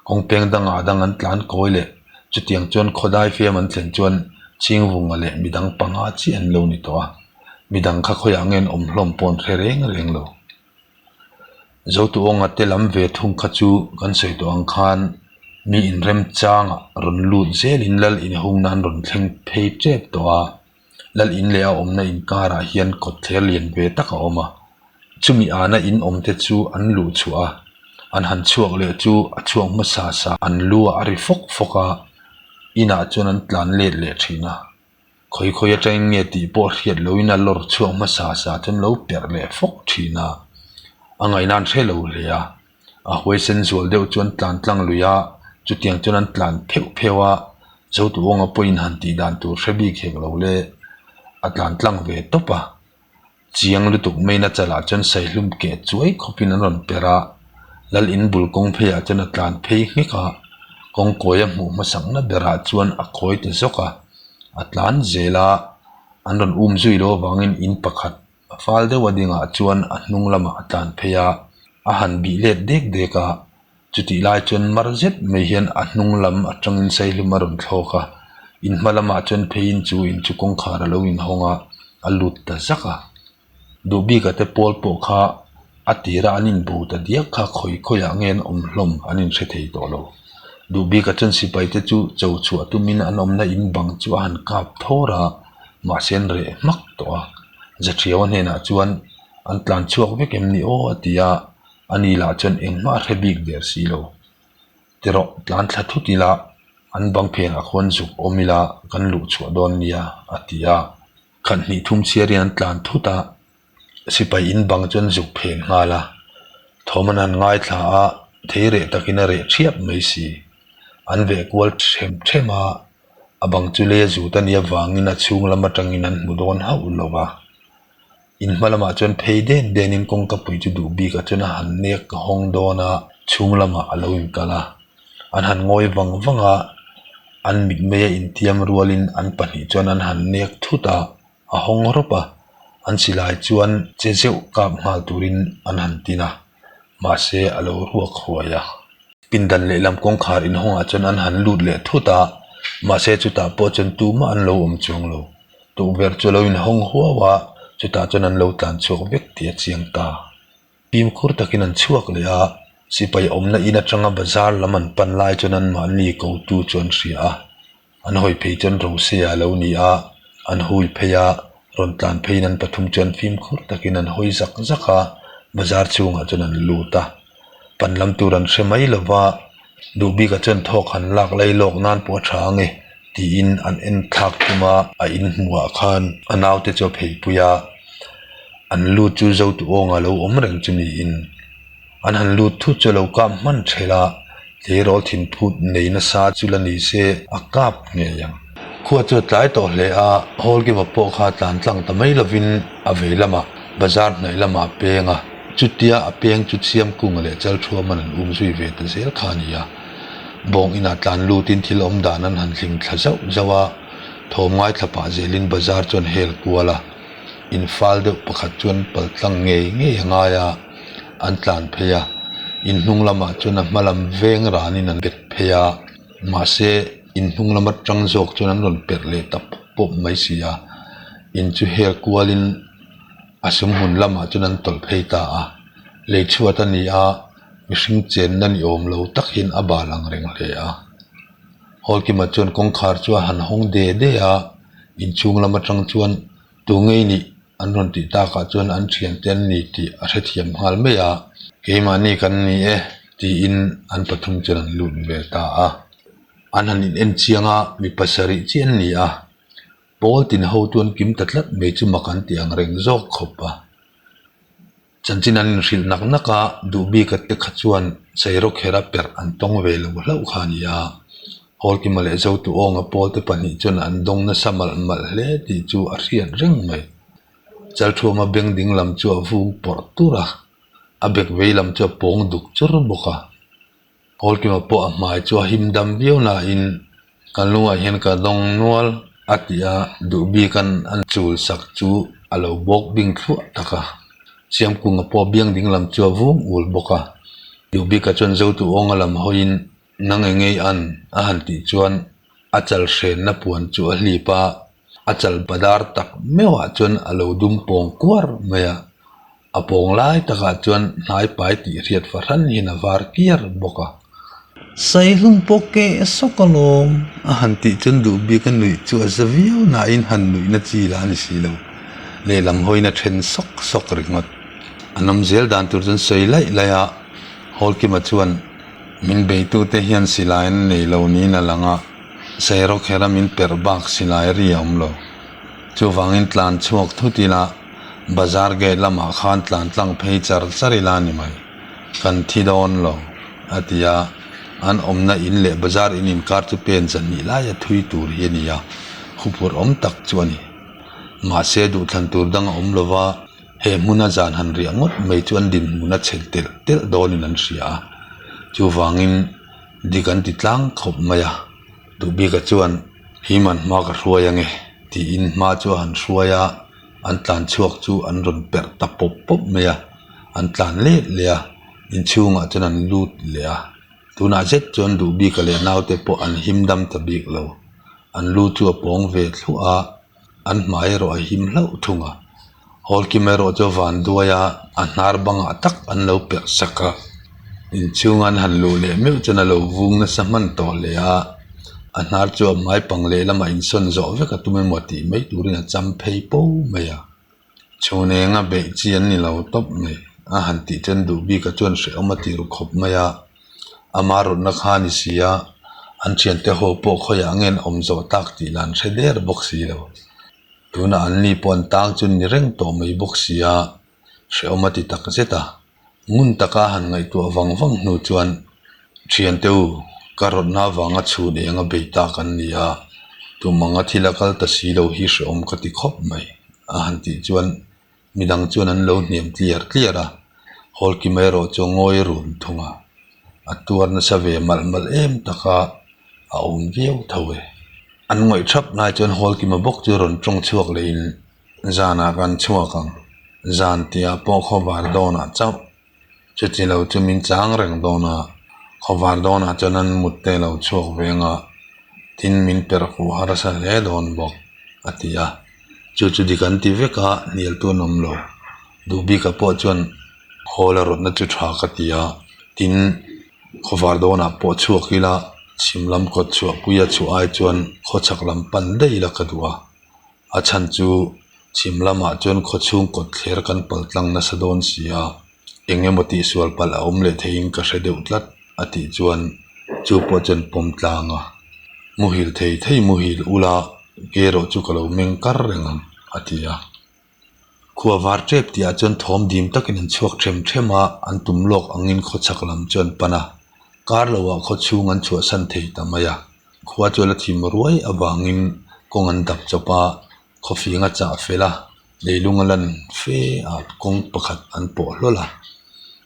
Kawng peng dangah dang an tlan kawi leh chutiang chuan khawdai fiam an thlen chuan Chingvunga leh midang panga chiah an lo ni tawh a. Midang kha khawiah nge an awm hlawm pawh an hre reng reng lo. Zotuawnga te lam ve thung kha chu kan sawi tawh ang khan mi inremchangah rawn lut zelin lal inhungna an rawn thleng phei tep tawh a, lal in leh a awmna inkarah hian kawtthler lian ve tak a awm a, chumi ana in awm te chu an luh chhuah a, an han chhuak leh chu a chhuak hmasa sa an lu ah a ri fawk fawk a, inah chuan an tlan let leh thin a. Khawi khawi atangin nge tih pawh hriat loin a lawr chhuak hmasa sa chuan lo perh leh fawk thin a, a ngaihna an hre lo hle a, a huaisen zual deuh chuan tlan tlang lui a. Chutiang chuan an tlan pheuh pheuh a, Zotuawnga pawhin han tih dan tur hre bik hek lo le, a tlan tlang ve tawp a. Chiang lutuk maiin a chalah chuan saihlum keh chuai khawpin an rawn per a, Lal in bul kawng pheiah chuan a tlan phei nghek a, kawng kawi a hmuh hmasakna berah chuan a kawi ta zawk a, a tlan zel a, an rawn um zui lo avangin in pakhat a fal deuh a dingah chuan a hnung lamah a tlan phei a, a han bih let dek dek a, Chutih lai chuan mar zet mai hian a hnung lam atangin saihlum a rawn thlawk a, in hma lamah chuan pheiin chu in chu kawngkhar a lo inhawng a, a lut ta zak a. Duhbika te pawl pawh kha a tira an inbo ta diak kha khawi khawiah nge an awm hlawm an inhre thei tawh lo. Duhbika chuan sipai te chu cho chhuah tumin an awmna in bang chu a han kap thawr a, mahse an reh hmak tawh a. Zaṭhiaua hnenah chuan an tlan chhuak vek em ni aw a ti a. A ni lah chuan engmah a hre bik der si lo. Tirawh tlan thla thut ila an bang phenah khuan zuk awm ila kan luh chhuah dawn nia a ti a. Khat hnih thum chhiar hian an tlan thut a, sipai in bang chuan zuk phen nghal a. Thawm an han ngaithla a, thei reh takin a reh thiap mai si. An veh kual them them a, a bang chu lei a zut a nih avangin a chhung lam atangin an hmu dawn hauh lo va. In hma lamah chuan phei den denin kawngka pui chu duh bikah chuan a han nek ka hawng dawn a, chhung lamah a lo inkal a. An han ngawi vang vang a, an mitmei a intiam rualin an pahnih chuan an han nek thut a, a hawng rawp a. An silai chuan che zeuh kap nghal turin an han tin a, mahse a lo ruak huai a. Pindan lehlam kawngkhar inhawngah chuan an han lut leh thut a, mahse chutah pawh chuan tumah an lo awm chuang lo. Tukverh chu a lo inhawng huau a, chutah chuan an lo tlan chhuak vek tih a chiang ta. Fimkhur takin an chhuak leh a, sipai awmna in atanga bazar lam an pan lai chuan anmahni kotu chu an hria a. An hawi phei chuan Rosea a lo ni a, an hui phei a, rawn tlan pheiin an pathum chuan fimkhur takin an hawi zak zak a, bazar chhungah chuan an lut a. Pan lam tur an hre mai lova, duh bikah chuan thawk han lak lai lawk nan pawh a tha ang e tiin an en thlak thung a, a inhmuhah khan a naute chu a pheipui a, an lut chu Zotuawnga lo awm reng chu niin. An han lut thut chu a lo kap hman thelh a, tleirawl thinphut nei nasa chu la ni se a kap ngei ang. Khua chu a tlai tawh hle a, Hawlkima pawh kha tlan tlang ta mai lovin a vei lamah bazar hnaih lamah a peng a, chutia a peng chu Siamkunga leh Chalthuaman an um zui ve ta zel kha a ni a. Bawng inah tlan lutin thil awm dan an han hlim thla zauh zauh a, thawm ngaithla pah zelin bazar chuan hel kual a, infal deuh pakhat chuan paltlang ngei ngei a ngai a. An tlan phei a, in hnung lamah chuan a hma lam veng ranin an bet phei a, mahse in hnung lam atang zawk chuan an rawn perh leh ta pawp pawp mai si a, in chu hel kualin a sum hmun lamah chuan an tawlh phei ta a, lei chhuat a ni a, mihring chenna ni awm lo tak hian a bal ang reng hle a. Hawlkima chuan kawngkhar chu a han hawng de de a, inchhung lam atang chuan Tu ngei nih an rawn tih takah chuan an thiante an ni tih a hrethiam nghal mai a, keimahni kan ni e tiin an pathum chuan an lut ve ta a. An han in en chiang a, mi pasarih chiah an ni a, pawl tin hotu an kim ta tlat mai chu mak an ti ang reng zawk khawp a. Chanchin an inhrilh nak nak a, duh bik a te kha chuan Sairawkhera perh an tawng ve lo hlauh kha a ni a. Hawlkima leh Zotuawnga pawl te pahnih chuan an dawng nasa malh malh hle tih chu a hriat reng mai. Chalthuama beng ding lam chu a vung pawrh tur a, a bek vei lam chu a pawng duk chur bawk a. Hawlkima pawh a hmai chu a him dam viau nain kan lungah hian ka dawng nual a ti a, duh bikan a chul sak chu a lo bawk bing thluah tak a. Siamkunga pawh biang ding lam chu a vung ul bawk a, duh bika chuan Zotu awnga lam hawiin nang eng ngei an a han tih chuan a chal hrenna puan chu a hlip a, a chal badar tak meuhah chuan a lo dum pawng kuar mai a. A pawng lai takah chuan hnai pai tih hriat fahran hian a var kiar bawk a. Saihlum pawh keh sawk alawm a han tih chuan duh bik a nuih chu a za viau nain han nuihna chi lah a ni si lo. Lehlam hawiin a then sawk sawk ringawt. An awm zel dan tur chuan sawi laih laih a, Hawlkima chuan min beitute hian silai an nei lo niin a lang a, Sairawkherh a min perh bak silai ri a awm lo. Chuvangin tlan chhuak thut ila Bazar gate lamah khan tlan tlang phei char char ila ni mai, kan thi dawn lo, a ti a. An awmna in leh bazar in inkar chu pen zahnih laia thui tur hi a ni a, huphurh awm tak chu a ni. Mahse duhthlan tur dang a awm lo va, he hmuna zan han riah ngawt mai chu an dinhmun a chhel telh telh dawnin an hria a. Chuvangin dik an ti tlang khawp mai a, Duhbika chuan Himan hma ka hruai ange tiin hma chu a han hruai a, an tlan chhuak chu an rawn perh ta pawp pawp mai a, an tlan let leh a, inchhungah chuan an lut leh a, tunah zet chuan Duhbika leh naute pawh an him dam ta bik lo, an lu chu a pawng ve thluah a, an hmai erawh a him hlauh thung a, Hawlkim erawh chu van duai a, a hnar bangah tak an lo perh sak a, inchhunga an han luh leh meuh chuan a lo vung nasa hman tawh hle a, a hnar chu a hmai pang lehlamah insawn zawh vek a tum emaw tih mai turin a cham phei po mai a, chhun enga beih chi an ni lo tawp mai a han tih chuan duh bik a chuan hrehawm a ti ru khawp mai a, ama rawtna kha a ni si a, an thiante ho pawh khawiah nge an awm zawh tak tih lah an hre der bawk si lo. Tunah an ni pawh an tang chu ni reng tawh mai bawk si a, hrehawm a ti tak zet a. Ngun taka han ngaihtuah vang vang hnu chuan thiante u, ka rawtna avanga chhun eng a bei tak an ni a, tum anga thil a kal ta si lo hi hrehawm ka ti khawp mai a han tih chuan midang chuan an lo hniam tliar tliar a, Hawlkim erawh chu a ngawi run thung a, a tuar nasa ve malh malh em taka a awm viau tho e. An ngawih thap lai chuan Hawlkima bawk chu rawn tawng chhuak lehin zanah kan chhuak ang, zan tihah pawh khawvar dawnah chauh chuti lo chu min chang reng dawn a, khawvar dawnah chuan an mut te lo chhuak ve ang a, tin min perh huh harsa hle dawn bawk a ti a, chu chu dik an ti vek a, hnial tu an awm lo. Duhbika pawh chuan hawl a rawtna chu tha ka ti a, tin khawvar dawnah pawh chhuak ila chhim lam kawt chhuah puia chhuah ai chuan khawchhak lam pan daih ila ka duh a, a chhan chu chhim lamah chuan khawchhung kawt thler kan pal tlang nasa dawn si a, eng emaw tihsual palh a awm leh theihin ka hre deuh tlat a tih chuan chu pawh chuan pawm tlang a, muhil thei thei muhil ula ke erawh chu ka lo meng kar reng ang a ti a. Khua var tep tihah chuan thawm dim takin an chhuak them them a, an tum lawk angin khawchhak lam chu an pan a, kar loah khawchhung an chhuahsan thei ta mai a, khua chu a la thim ruai avangin kawng an dap chawp a, khawfing a chah fel a, leilung a lan fe a kawng pakhat an pawh hlawl a,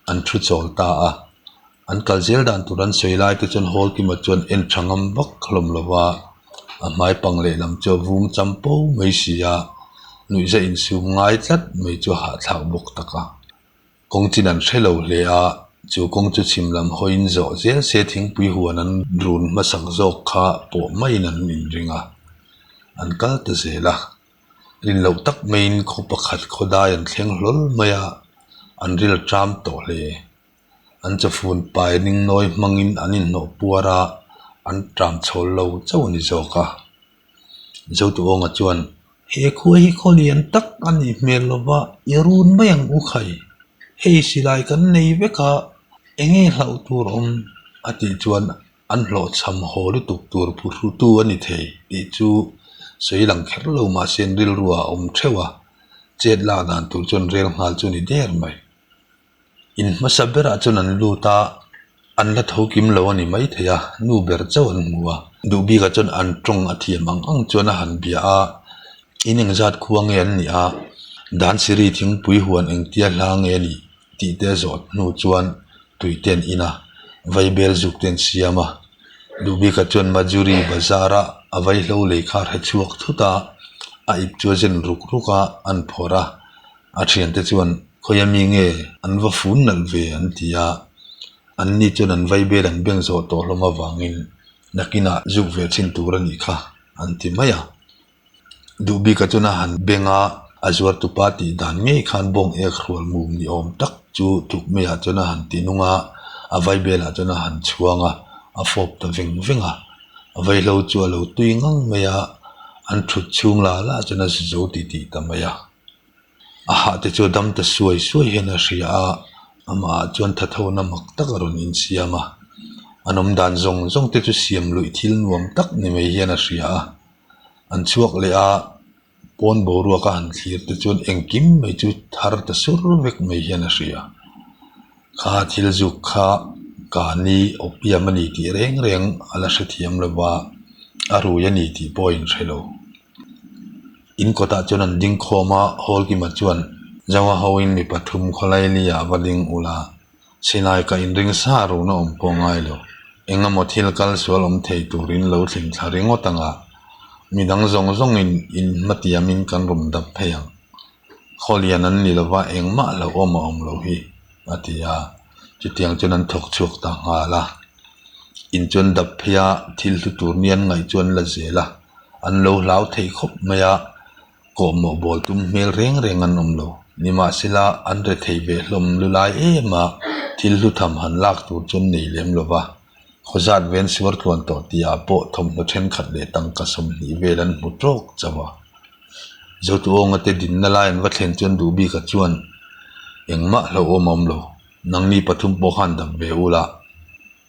an thu chawl ta a. An kal zel dan tur an sawi lai te chuan hall kima chuan en tha ngam vak hlawm lo va, a hmai pang lehlam chu a vung cham po mai si a, nuihza insum ngai tlat mai chu a hahthlak bawk tak a. Kawng chin an hre lo hle a, chu kawng chu chhim lam hawiin zawh zel se thingpui huan an run hmasak zawk kha pawh maiin an inring a, an kal ta zel a. Rin loh tak maiin khaw pakhat khawdai an thleng hlawl mai a, an ril ṭam tawh hle. An chawfun pai ring nawi hmangin an inhnawh puar a, an ṭam chhawl lo chauh a ni zawk a. Zotuawnga chuan, He khua hi khaw lian tak a nih hmel lova i run mai ang u khai. Hei silai kan nei vek a, eng nge hlauh tur awm? a tih chuan an hlawhchham haw lutuk tur phuhrutu a ni thei tih chu sawi lang kher lo mahse an rilru ah a awm theuh a, chet lak dan tur chuan rel nghal chu a ni der mai. In hmasa berah chuan an lut a, an la tho kim lo a ni maithei a, nu ber chauh an hmu a. Duh bikah chuan an tawng a thiam ang ang chuan a han bia a, in engzat khua nge an nih a, Dansiri thingpui huan engtia hla nge a nih tih te a zawh hnu chuan tui te an in a, vaibel zuk te an siam a. Duh bikah chuan Majuri bazar a a vaihlo lei kha a hre chhuak thut a, a ip chu a zen ruk ruk a, an phawrh a. A thiante chuan khawia mi nge an va fun nalh ve an ti a, an ni chuan an vaibel an beng zawh tawh hlawm avangin nakinah zuk ve chhin tur a nih kha an ti mai a. Duhbika chuan a han beng a, a zuar tupa tih dan ngei khan bawng ek hrual mum ni awm tak chu tukmeiah chuan a han ti nung a, a vaibelah chuan a han chhuang a, a fawp ta veng veng a. Vaihlo chu a lo tui ngang mai a, an thut chhung la la chuan a zu zo titih ta mai a. A hah te chu a dam ta suai suai hian a hria a, amah ah chuan thathona mak tak a rawn insiam a, an awm dan zawng zawng te chu siam luih thil nuam tak ni mai hian a hria a, an chhuak leh a, pawn boruak a han thlir te chuan engkim mai chu thar ta sur vek mai hian a hria, kha thil zuk kha. Kani opium a ni tih reng reng a la hrethiam lo va, a rui a ni tih pawh a inhre lo. In kawtah chuan an ding khawm a, Hawlkima chuan Zoa hoin mi pathum khawlai liah va ding ula, silai ka inring sa run a awm pawh ngai lo. Eng emaw thil kal sual awm thei turin lo thling thla ringawt ang a, midang zawng zawngin in hmatiamin kan rawn dap phei ang. Khawlian an ni lova engmah lo awm a awm lo hi, a ti a, chutiang chuan an thawk chhuak ta nghal a. In chuan dap phei a, thil hlu tur ni an ngaih chu an la zel a, an lo hlau thei khawp mai a, kawhmawh bawl tum hmel reng reng an awm lo. Nimahsela an re thei ve hlawm lu lai em a, thil hlu tham han lak tur chu an nei lem lo va, khawzat ven suar tluan tawh tihah pawh thawmhnaw thenkhat leh tangka 20 vel an hmu tawk chauh a. Zotuawnga te dinna lai an va thlen chuan duh bika chuan engmah hlauhawm a awm lo. Nangni pathum pawh khan dap ve ula,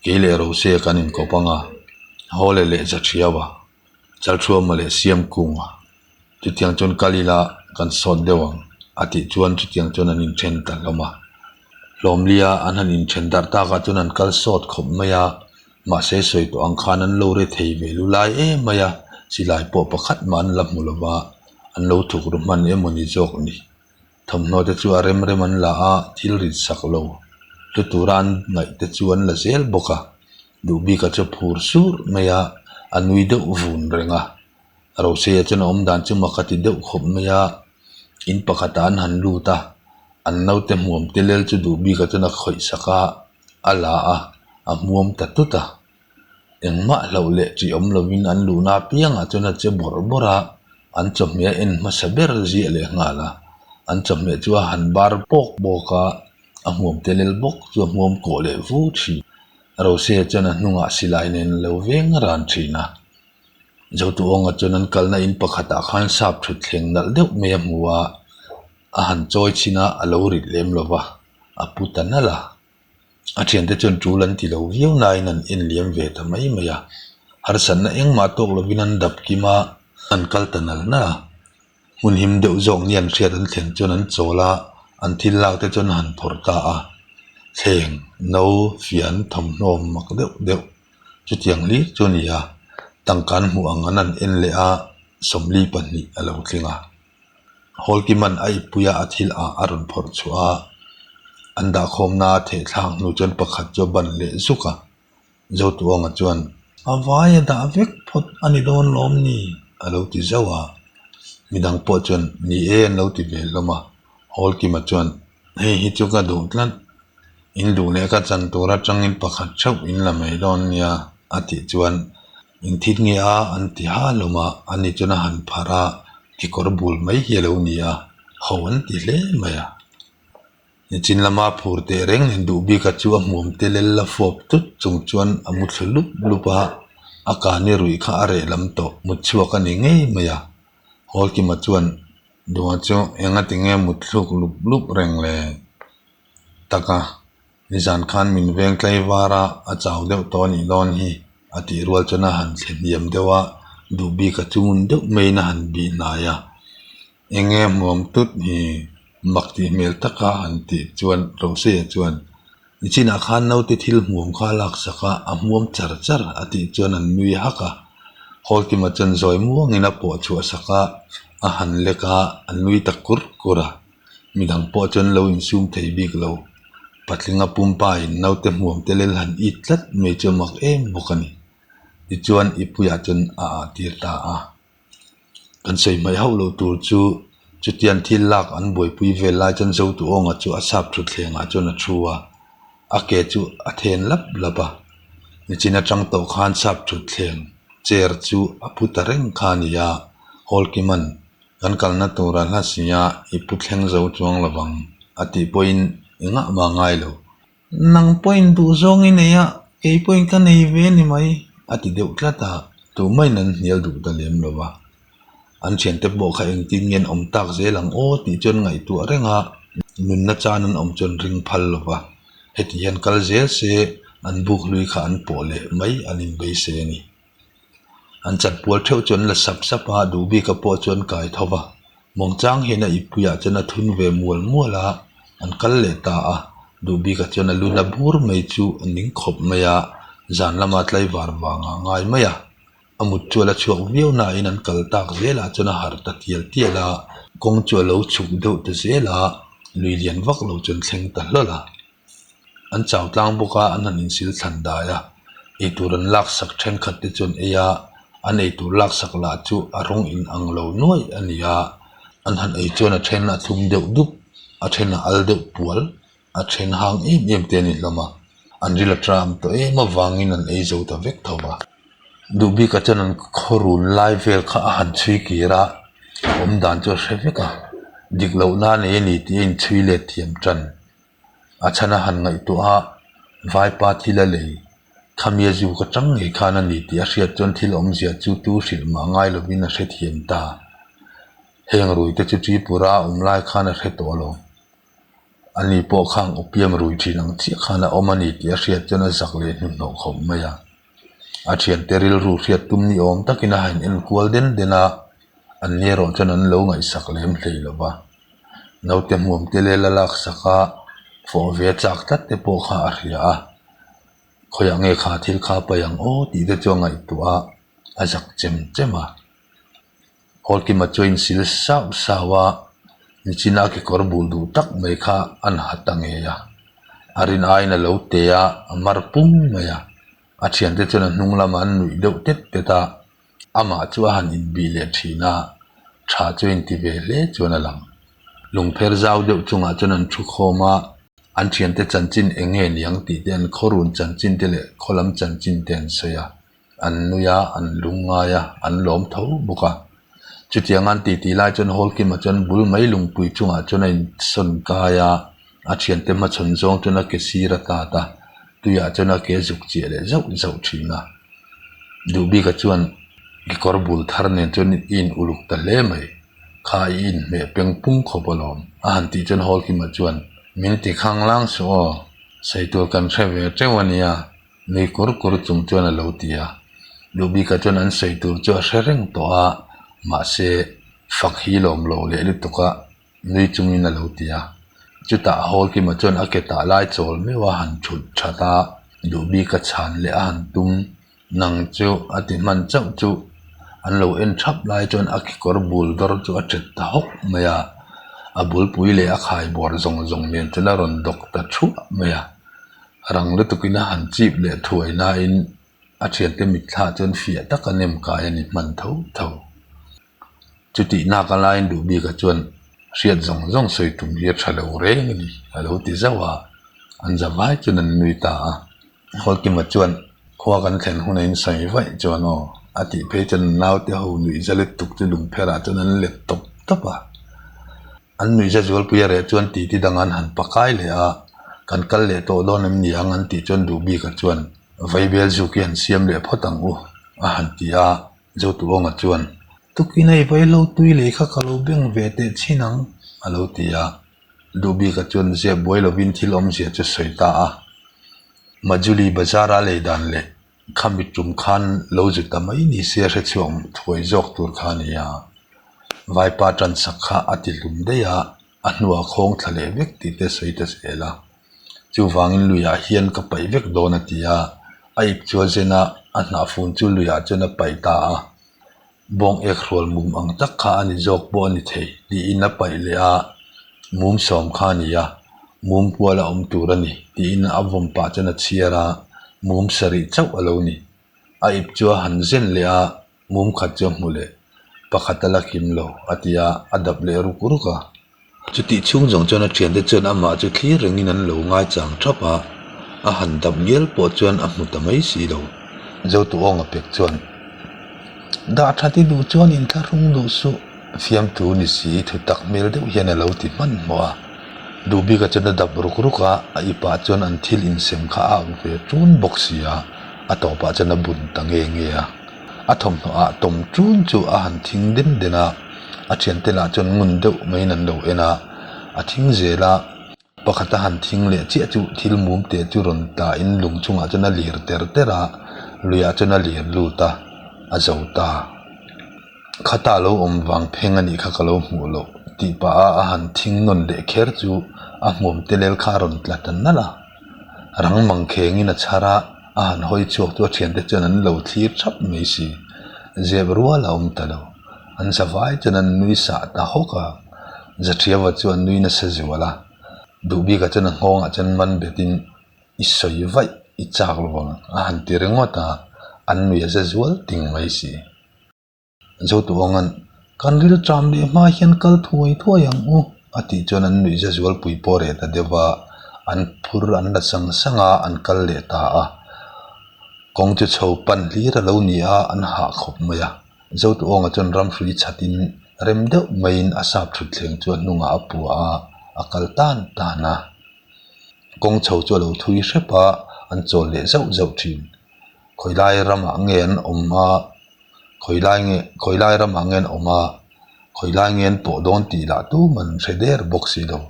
kei leh Rose kan inkawp ang a, Hawle leh Zathiaua, Chalthuama leh Siamkunga. Chutiang chuan kal ila kan sawt deuh ang a tih chuan chutiang chuan an inthen ta hlawm a. Hlawmlia an han inthen darh takah chuan an kal sawt khawp mai a. Mahse sawi tawh ang khan an lo re thei ve lu lai em mai a, silai pawh pakhat mah an la hmu lo va, an lo thuk ru hman emaw ni zawk ni. Thawmhnaw te chu a rem rem an la a, thil rit sak lo hlu tura an ngaih te chu an la zel bawk a, duh bika chu phur sur mai a, a nui deuh vun reng a. Rosea chuan a awm dan chu mak a ti deuh khawp mai a, in pakhatah an han lut a, an naute hmuam te lel chu duh bika chuan a khawih sak a. a la a, a hmuam ta tut a. Engmah hlauh leh ṭih awm lovin an luhna apiangah chuan a che bawrh bawrh a, an chawhmeh a en hmasa ber ziah leh nghal a. An chawhmeh chu a han bar pawk bawk a, a hmuam tel el bawk chu a hmuam kawh leh vu thin. Rose chuan a hnungah silai nen a lo veng ran thin a. Zotuawnga chuan an kalna in pakhatah khan sap thutthleng nalh deuh mai a hmu a, a han chawi chhin a, a lo rit lem lo va. a pu ta nalh a, a thiante chuan tul an ti lo viau nain an en liam ve ta mai mai a, harsatna engmah tawk lovin an dap kim a, an kal ta nal nalh a, hmun him deuh zawk ni an hriat an thlen chuan an chawl a, an thil lak te chuan a han phawrh ta a, thleng, no, fian, thawmhnaw mak deuh deuh chutiang hlir chu a ni a, tangka an hmuh ang an han en leh a, 42 a lo tling a. Hawlkiman a ipui a, a thil ah a rawn phawrh chhuah a, an dahkhawmna a theh thlak hnu chuan pakhat chu a ban leh zuk a, Zotuawnga chuan, A vai a dah vek phawt a ni dawn lawm ni? a lo ti zauh a, midang pawh chuan, Ni e an lo ti ve hlawm a, Hawlkima chuan, Hei hi chu ka duh tlat, in duh leh ka chan tur atangin pakhat theuh in la mai dawn nia a tih chuan Engthit nge a an ti ha hlawm a, ani chuan a han pharh a, kekawr bul mai hi a lo ni a, ho an ti hle mai a. Nichin lama phur teh reng nen duh bika chu a hmuam te lel la fawp tut chung chuan a mu thlu lup lup a, a kani ruih kha a reh lam tawh mut chhuak a ni ngei mai a. Hawlkima chuan Duha chu engati nge mut thluk lup lup reng le? Taka. Nizan khan min veng tlai var a, a chau deuh tawh a nih dawn hi, a tih rual chuan a han thli hniam deuh a, duh bik a chungun deuh maiin a han bih hnai a. Eng nge hmuam tut hi? Mak tih hmel taka han tih chuan Rosea chuan, Nichinah khan naute thil hmuam kha a laksak a, a hmuam char char, a tih chuan an nui hak a. Hawlkima chuan zawi muangin a pawh chhuah sak a, a han lek a, a nui ta kur kur a. Midang pawh chuan lo insum thei bik lo. Patlinga pumpa in naute hmuam te lel han it tlat mai chu a mak em bawk a ni. Tichuan i puiah chuan a ah tir ta a. Kan sawi hmaih hauh lo tur chu chutiang thil lak an buaipui vel lai chuan Zotuawnga chu a sap thutthlengah chuan a thu a, a ke chu a then lap lap a. Nichin atang tawh khan sap thutthleng chair chu a pu ta reng kha a ni a, Hawlkiman Kan kalna tura hla sia i pu thleng zo chuang lo vang a tih pawhin engah mah ngai lo. Nang pawhin duh zawng i nei a, kei pawhin ka nei ve ni mai a ti deuh tlat a, tumah-in an hnial duh ta lem lo va. An thiante pawh kha engtin nge an awm tak zel ang aw tih chuan ngaihtuah reng a, nunna chan an awm chuan ring phal lo va. Heti hian kal zel se an buk hlui kha an pawh leh mai an inbeisei a ni. An chatpual theuh chu an la sap sap a, Duhbika pawh chu an kai tho va. Mawngchang hian a ippuiah chuan a thun ve mual mual a, an kal leh ta a. Duh bikah chuan a lu na bur mai chu a ning khawp mai a, zan lama tlaivar vangah a ngai mai a. A mut chu a la chhuak viau nain an kal tak zelah chuan a harh ta tial tial a, kawng chu a lo chhuk deuh ta zel a, lui lian vak lo chuan thleng ta hlawl a. An chau tlang bawk a, an han insil thlan dai a, eitur an laksak thenkhat te chuan ei a, an eitur laksak lah chu a rawng in ang lo nuaih a ni a, an han ei chuan a then a thlum deuh dup, a then a al deuh pual, a then hang em em te a ni hlawm a, an ril a tram tawh em avangin an ei zo ta vek tho a. Duh bikah chuan an khaw run lai vel kha a han chhui kir a, awm dan chu a hre vek a, dik loh na a nei a ni tih a inchhui let thiam tan. A chhan a han ngaihtuah a, vaipa thil a lei, khamia zu ka chang ngei khan a ni tih a hriat chuan thil awmzia chu tu hrilh mah ngai lovin a hrethiam ta. Heng ruite chu Tripura a awm lai khan a hre tawh lo. Ani pawh khang opium rui thin ang chiah khan a awm a ni tih a hriat chuan a zak leh hnuhnawh khawp mai a. A thiante rilru hriat tum ni awm takin a han enkual den den a, an ni erawh chuan an lo ngaihsak lem hlei lo va. Naute hmuam te leh la laksak a, fawh ve chak tlat te pawh kha a hria a. Khawiah nge kha thil kha paih ang aw tih te chu a ngaihtuah a, a zak chem chem a. Hawlkima chu a insil sauh sauh a, nichina a kekawr bul duh tak mai kha an ha ta ngei a. A rin aiin a lo te a, a mar pum mai a. A thiante chuan a hnung lamah an nuih deuh tet tet a, amah chu a han inbih leh thin a, tha chu a inti ve hle chuan a lang. Lungpher zau deuh chungah chuan an thu khawm a, an thiante chanchin eng nge niang tih te, an khawrun chanchin te leh khawlam chanchin te an sawi a. An nui a, an lung ngai a, an lawm tho bawk a. Chutiang an titi lai chuan Hawlkima chuan bul mai lungpui chungah chuan a insawn kai a, a thiante hmachhawn zawng chuan a ke sir a tat a, tuiah chuan a ke zuk chiah leh zauh zauh thin a. Duhbika chuan kekawr bul thar nen chuan i in uluk ta hle mai, kha i inhmeh peng pung khawp alawm a han tih chuan Hawlkima chuan min ti khanglang suh aw, sawi tur kan hre ve teuh a nia. Nui kur kur chung chuan a lo ti a, Lubika chuan an sawi tur chu a hre reng tawh a, mahse fak hi lawm lo leh lutuk a, nui chungin a lo ti a. Chutah Hawlkima chuan a ke tah lai chawl meuh a han thut that a, Lubika chhan leh a han tum nang chu a ti hman chauh chu an lo en thap lai chuan a kekawr bul dawr chu a tet ta hawk mai a, a bulpui leh a khaibawr zawng zawng nen chuan a rawn dawk ta thuah mai a. Rang lutukin a han chip leh thuai nain a thiante mitthla chuan fiah taka nem kai a ni hman tho tho. Chutih nak a laiin duh bikah chuan hriat zawng zawng sawi tum hi a tha lo reng a ni a lo ti zauh a, an za vai chuan an nui ta a. Hawlkima chuan khua kan thlen hun a insawi vaih chuan aw a tih phei chuan naute ho nuih za lutuk chu lungpherah chuan an let tawp tawp a. An nuihza zualpui a reh chuan titi dang an han pakai leh a, kan kal leh tawh dawn em ni ang an tih chuan Duhbika chuan Vaibel zuk hi han siam leh phawt ang u a han ti a, Zotuawnga chuan Tukin a i vaihlo tui lei kha ka lo beng ve teh chhin ang a lo ti a, Duhbika chuan zep buai lovin thil awmzia chu sawi ta a, Majuli bazar a lei dan leh Khami tum khan lo zu ta mai ni se hre chhuak thuai zawk tur kha a ni a, Vaipa tansak kha a ti hlum daih a, a hnuah khawng thla leh vek tih te sawi ta zel a. Chuvangin luiah hian ka paih vek dawn a ti a, a ip chu a zen a, a hnah fun chu luiah chuan a paih ta a. Bawng ek hrual mum ang tak kha a ni zawk pawh a ni thei tiin a paih leh a, mum sawm kha a ni a, mum kual a awm tur a ni tiin a vawm pah chuan a chhiar a, mum sarih chauh a lo ni. A ip chu a han zen leh a, mum khat chu a hmu leh, pakhat a la kim lo a ti a, a dap leh ruk ruk a. Chutih chhung zawng chuan a thiante chuan amah chu thlir rengin an lo ngaichang thap a, a han dap ngial pawh chuan a hmu ta mai si lo. Zotuawnga pek chuan, Dah that i duh chuan inthlahrung duh suh, fiamthu ni si thu tak hmel deuh hian a lo ti hmanhmawh a. Duhbika chuan a dap ruk ruk a, a ipah chuan an thil insem kha a ak ve ṭun bawk si a, a tawpah chuan a bun ta nge nge a. A thawmhnaw ah tawm ṭun chu a han thing den den a, a thiante lah chuan ngun deuh maiin an lo en a, a thing zel a, pakhat a han thing leh chiah chu thil mum te chu rawn tla in lung chungah chuan a lir ter ter a, luiah chuan a lir lut a, a zo ta. Khata lo awm vang pheng a nih kha ka lo hmuh loh. Tih pah a a han thing nawn leh kher chu a hmuam te lel kha a rawn tla ta nalh a. Rang mang khengin a chhar a, a han hawi chhuak chu a thiante chuan an lo thlir thap mai si. Zep rual a awm ta lo. An zavai chuan an nui sah ta hawk a. Zathiava chu a nui nasa zual a. Duhbika chuan a nghawngah chuan man betin i sawi vaih i chak lo ang a han ti ringawt a, an nui a za zual ting mai si. Zotuanga'n, Kan rilṭam leh hma hian kal thuai thuai ang u, a tih chuan an nuihza zualpui pawh reh ta deuh a, an phur an la sang sang a, an kal leh ta a. Kawng chu chho pan hlir a lo ni a, an hah khawp mai a. Zotuawnga chuan ramhrui chhatin rem deuh maiin a sap thutthleng chu a hnungah a pua a, a kal tan tan a. Kawng chho chu a lo thui hrep a, an chawl leh zauh zauh thin. Khawilai ramah nge an awm a? Khawilai nge khawilai ramah nge an awm a? Khawilai nge an pawh dawn tih lah tum an hre der bawk si lo.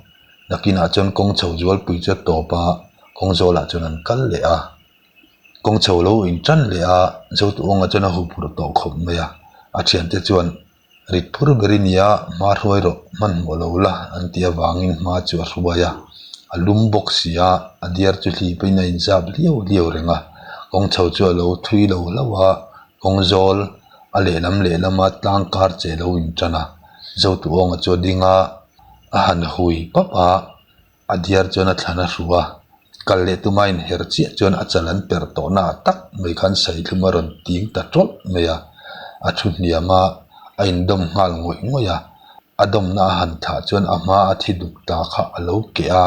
Nakinah chuan kawng chho zualpui chu a tawp a, kawng zawlah chuan an kal leh a. Kawng chho lo in tan leh a, Zotuawnga chuan a huphurh tawh khawp mai a. A thiante chuan Rit phur ber i nia, hma hruai rawh, hmanhmawh lo la an tih avangin hma chu a hruai a. A lum bawk si a, a diar chu hlipin a inzap liau liau reng a. Kawng chho chu a lo thui lo hlauh a, kawng zawl a lehlam lehlama tlang kar che lo intan a. Zotuawnga chu a ding a, a han hui pap a. A diar chuan a thlan a hru a, kal leh tuma inher chiah chuan a chal an perh tawh na tak mai khan saithlum a rawn ting ta tawlh mai a, a thu hniam a, a indawm nghal ngawih ngawih a, a dawmna a han thlah chuan a hma a thi duk ta kha a lo keh a,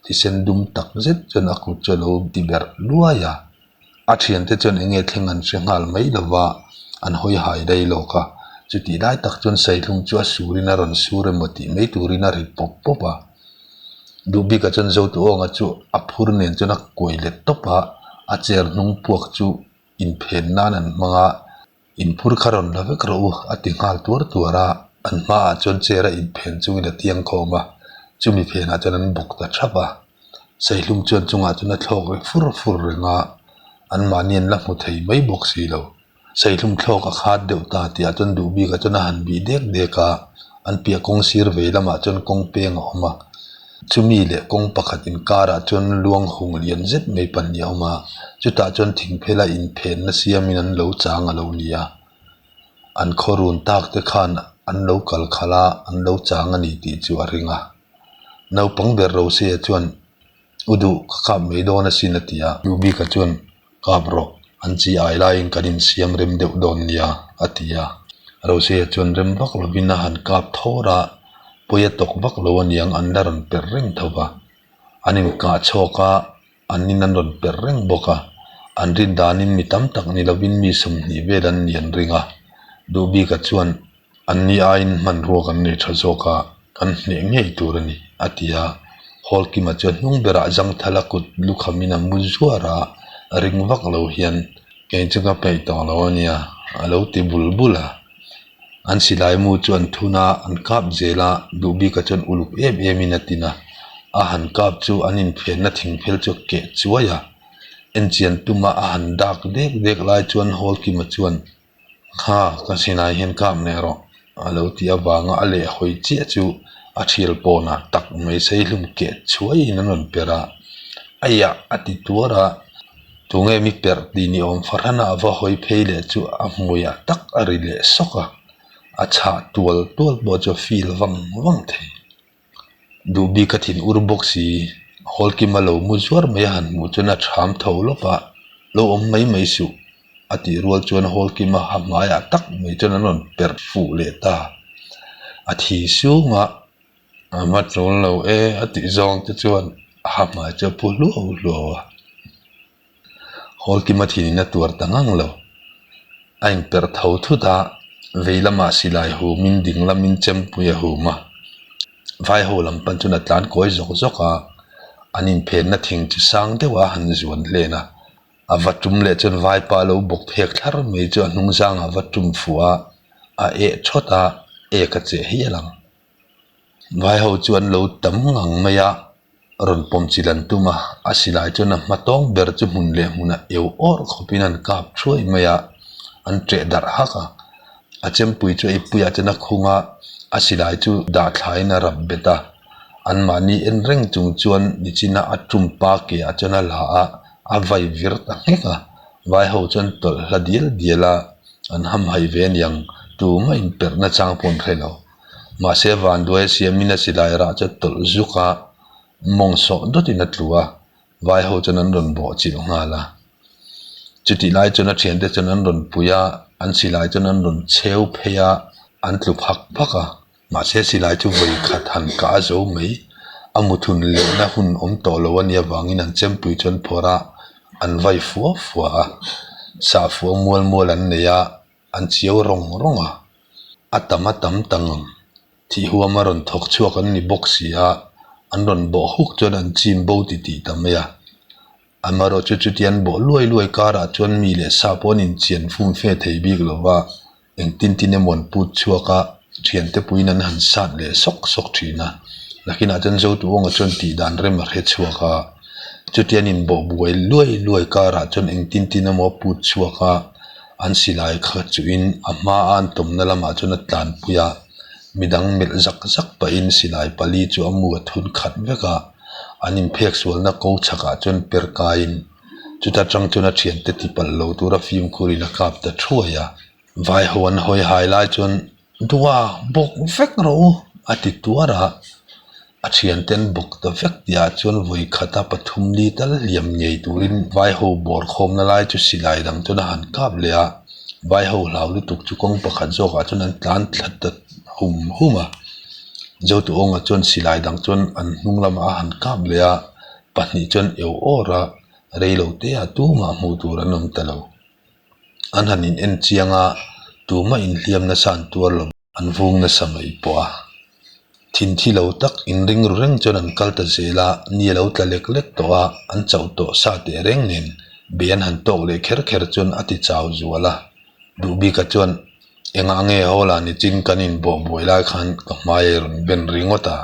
thisen dum tak zet chuan a kut chu a lo ti berh luai a. A thiante chuan eng nge thleng an hre nghal mai lo va, an hawi hai rei lawk a. Chutih lai tak chuan Saihlum chu a surin a rawn sur emaw tih mai turin a ri pawp pawp a. Duhbika chuan Zotuawnga chu a phur nen chuan a kuai let tawp a, a chair hnung puak chu inphen nan an hmang a. Inphur kha rawn la vek rawh u a ti nghal tuar tuar a, an hmaah chuan chair a inphen chungin a tiang khawm a, chumi phenah chuan an bawk ta thap a. Saihlum chuan chungah chuan a thlawk reng fur fur reng a, anmahni an la hmu thei mai bawk si lo. Saihlum thlawk a khat deuh ta tihah chuan duh bikah chuan a han bih dek dek a, an piah kawng sir vei lamah chuan kawng peng a awm a. Chumi leh kawng pakhat inkarah chuan luang hung lian zet mai pahnih a awm a, chutah chuan thingphela inphenna siamin an lo chang a lo ni a. An khaw run tak te khan an lo kal khalh a, an lo chang a ni tih chu a ring a. Naupang ber Rosea chuan U duh, ka kap mai dawn asin a ti a. U Bika chuan, Kap rawh, an chi ai laiin kan insiam rem deuh dawn nia, a ti a. Rosea chuan rem vak lovin a han kap thawr a, pawi a tawk vak lo aniang an la rawn perh reng tho va. An inkah chhawk a, an in an rawn perh reng bawk a. An rin danin mi tam tak ni lovin mi 20 vel an ni an ring a. Duhbika chuan Anni aiin hmanrua kan nei tha zawk a, kan hneh ngei tur a ni, a ti a. Hawlkima chuan hnung berah zangthal a kut lukhamin a mu zuar a, ring vak lo hian, Kei chu ka peih tawh lo a nia, a lo ti bul bul a. An silai mu chu an thun a, an kap zel a, Duhbika chuan uluk em emin a tin a. A han kap chu an inphenna thingphel chu a keh chuai a. Enchian tuma a han dak dek dek lai chuan Hawlkima chuan, Kha, ka sinai hian kap leh rawh, a lo tih avanga a leh hawi chiah chu a thial pawnah tak mai seihlum keh chhuaiin an rawn perh a, Aiah! a ti tuar a, tunge mi perh tih ni awm fahran a a va hawi phei leh chu a hmuiah tak a ri leh sawk a, a chhah tual tual pawh chu a feel vang vang thei. Duh bik a thin ur bawk si, Hawlkima lo mu zuar mai a han hmuh chuan a ṭham tho lawp a, lo awm mai mai suh a tih rual chuan Hawlkima ha hmaiah tak mai chuan an rawn perh fuh leh ta. A thi sung a, a hma ṭul lo e a tih zawng te chuan a ha hmai chu a phu hluau hluau a. Hawlkima thinin a tuar ta ngang lo. A inperh tho thut a, vei lamah silai humin ding lamin chempui a hum a. Vai ho lam pan chuan a tlan kawi zawk zawk a, an inphenna thing chu sang deuh a han zuan hlen a. A va tum leh chuan vaipa lo bawk phek thlar mai chu a hnung zangah a va tum fuh a, a eh thawt a, ek a cheh hial ang. Vai ho chu an lo tam ngang mai a, rawn pawm chilh an tum a, a silai chuan a hma tawng ber chu hmun leh hmunah eu awrh khawpin an kap thuai mai a, an ṭeh darh hak a. A chempui chu a ippuiah chuan a khung a, a silai chu dah thlain a rap bet a. Anmahni en reng chung chuan nichina a tum pa ke ah chuan a la a, a vai vir ta nghek a. Vai ho chuan tawlh hla dial dial a, an hamhaih ve aniang tumah inperh na chang pawh an hre lo. Mahse vanduai a siamin a silai rah chu a tawlh zuk a, mawng sawh dawtin a tlu a, vai ho chuan an rawn bawh chilh nghal a. Chutih lai chuan a thiante chuan an rawn pui a, an silai chuan an rawn cheu phei a, an tlu phak phak a. Mahse silai chu vawi khat han kah a zo mai. A muthun lehna hun awm tawh lo a nih avangin an chempui chuan phawrh a, an vai fua fua a. Sah fua mual mual an nei a, an chiau rawng rawng a. A tam a tam ta ngang. Thih huam a rawn thawk chhuak an ni bawk si a, an rawn bawh huk chuan an chim bo titih ta mai a. Amaherawh chu chutian bawh luai luai karah chuan mi leh sa pawh an inchian fum fe thei bik lo va, engtin tin emaw an put chhuak a, thiante puiin an han sat leh sawk sawk thin a. Nakinah chuan Zotuawnga chuan tih dan rem a hre chhuak a, chutian inbawh buai luai luai karah chuan engtin tin emaw a put chhuak a, an silai kha chuhin a hmaa an tawmna lamah chuan a tlanpui a, midang melh zak zak pahin silai pali chu a mu a thun khat vek a. An inphek sualna ko chhakah chuan per kaiin chuta tang chuan a thiante tipalh lo tura fimkhurin a kap ta thuai a. Vai ho an hawi hai lai chuan Dua bawk vek rawh u a ti tuar a, a thiante an bawk ta vek tihah chuan vawi khata pathum li tal hliam ngei turin vai ho bawr khawmna lai chu silai dang chuan a han kap leh a, vai ho hlau lutuk chu kawng pakhat zawkah chuan an tlan thla ta hum hum a. Zotuawnga chuan silai dang chuan an hnung lamah a han kap leh a, pahnih chuan eu awr a, reilo te ah tumah hmuh tur an awm ta lo. An han in en chiang a, tumah inhliam nasa an tuar lo, an vung nasa mai pawh a. Thinthi lo tak inring ru reng chuan an kal ta zel a, ni a lo tla lek lek tawh a, an chauh tawh sa teh reng nen be an han tawk leh kher kher chuan a ti chau zual a. Duhbika chuan Engah nge Hawla nichin kan inbawh buai lai khan ka hmai a rawn ben ringawt a,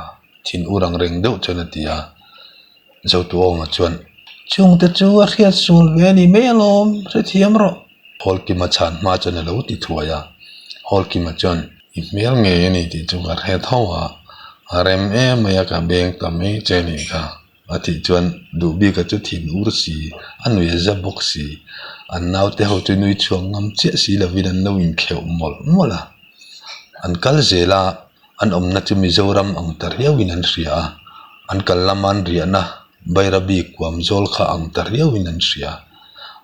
thin ur ang reng deuh chuan a ti a. Zotuawnga chuan, Chungte chu a hriat sual ve a ni mai alawm, hrethiam rawh. Hawlkima chhan hma chuan a lo ti thuai a. Hawlkima chuan, I hmel ngei a ni tih chu ka hre tho a, a rem em mai a ka beng ta mai che a nih kha. A tih chuan duh bika chu thin ur si, a nui a za bawk si. An naute ho chu nui chhuak ngam chiah si lovin an lo inkheuh mawlh mawlh a. An kal zel a, an awmna chu Mizoram ang ta riauin an hria a. An kal lama an riahna Bairabi kuam zawl kha ang ta riauin an hria.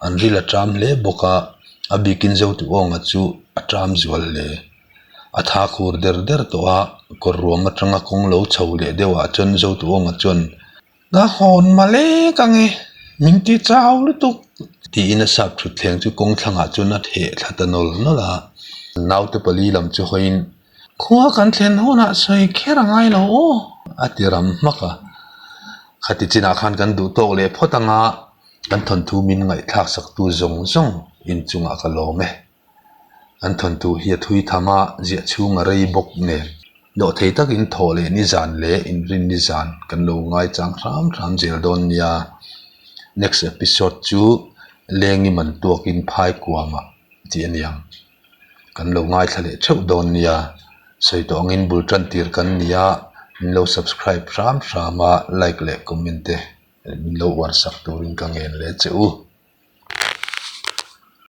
An ril a ṭam hle bawk a, a bikin Zotuawnga chu a ṭam zual hle. A tha khur der der tawh a, kawr ruam atanga kawng lo chho leh deuh ah chuan Zotuawnga chuan, Ka hawn malek ang e, min ti chau lutuk tiin a sap thutthleng chu kawng thlangah chuan a theh thla ta nawl nawl a. Naute pali lam chu hawiin, Khua kan thlen hunah sawi kher a ngai lo aw a ti ram hmak a. Khati chinah khan kan duh tawk leh phawt anga kan thawnthu min ngaihthlak saktu zawng zawng inchungah ka lawm e. An thawnthu hi a thui tham a, ziah chhung a rei bawk nen. Dawhthei takin thawh leh nizan leh inrin nizan kan lo ngaichang hram hram zel dawn nia. Next episode chu Lengi man tuakin phai kuamah tih a niang. Kan lo ngaithla leh theuh dawn nia. Sawi tawh angin bul tan tir kan ni a, min lo subscribe hram hram a, like leh comment te min lo uar sak turin ka ngen leh che u.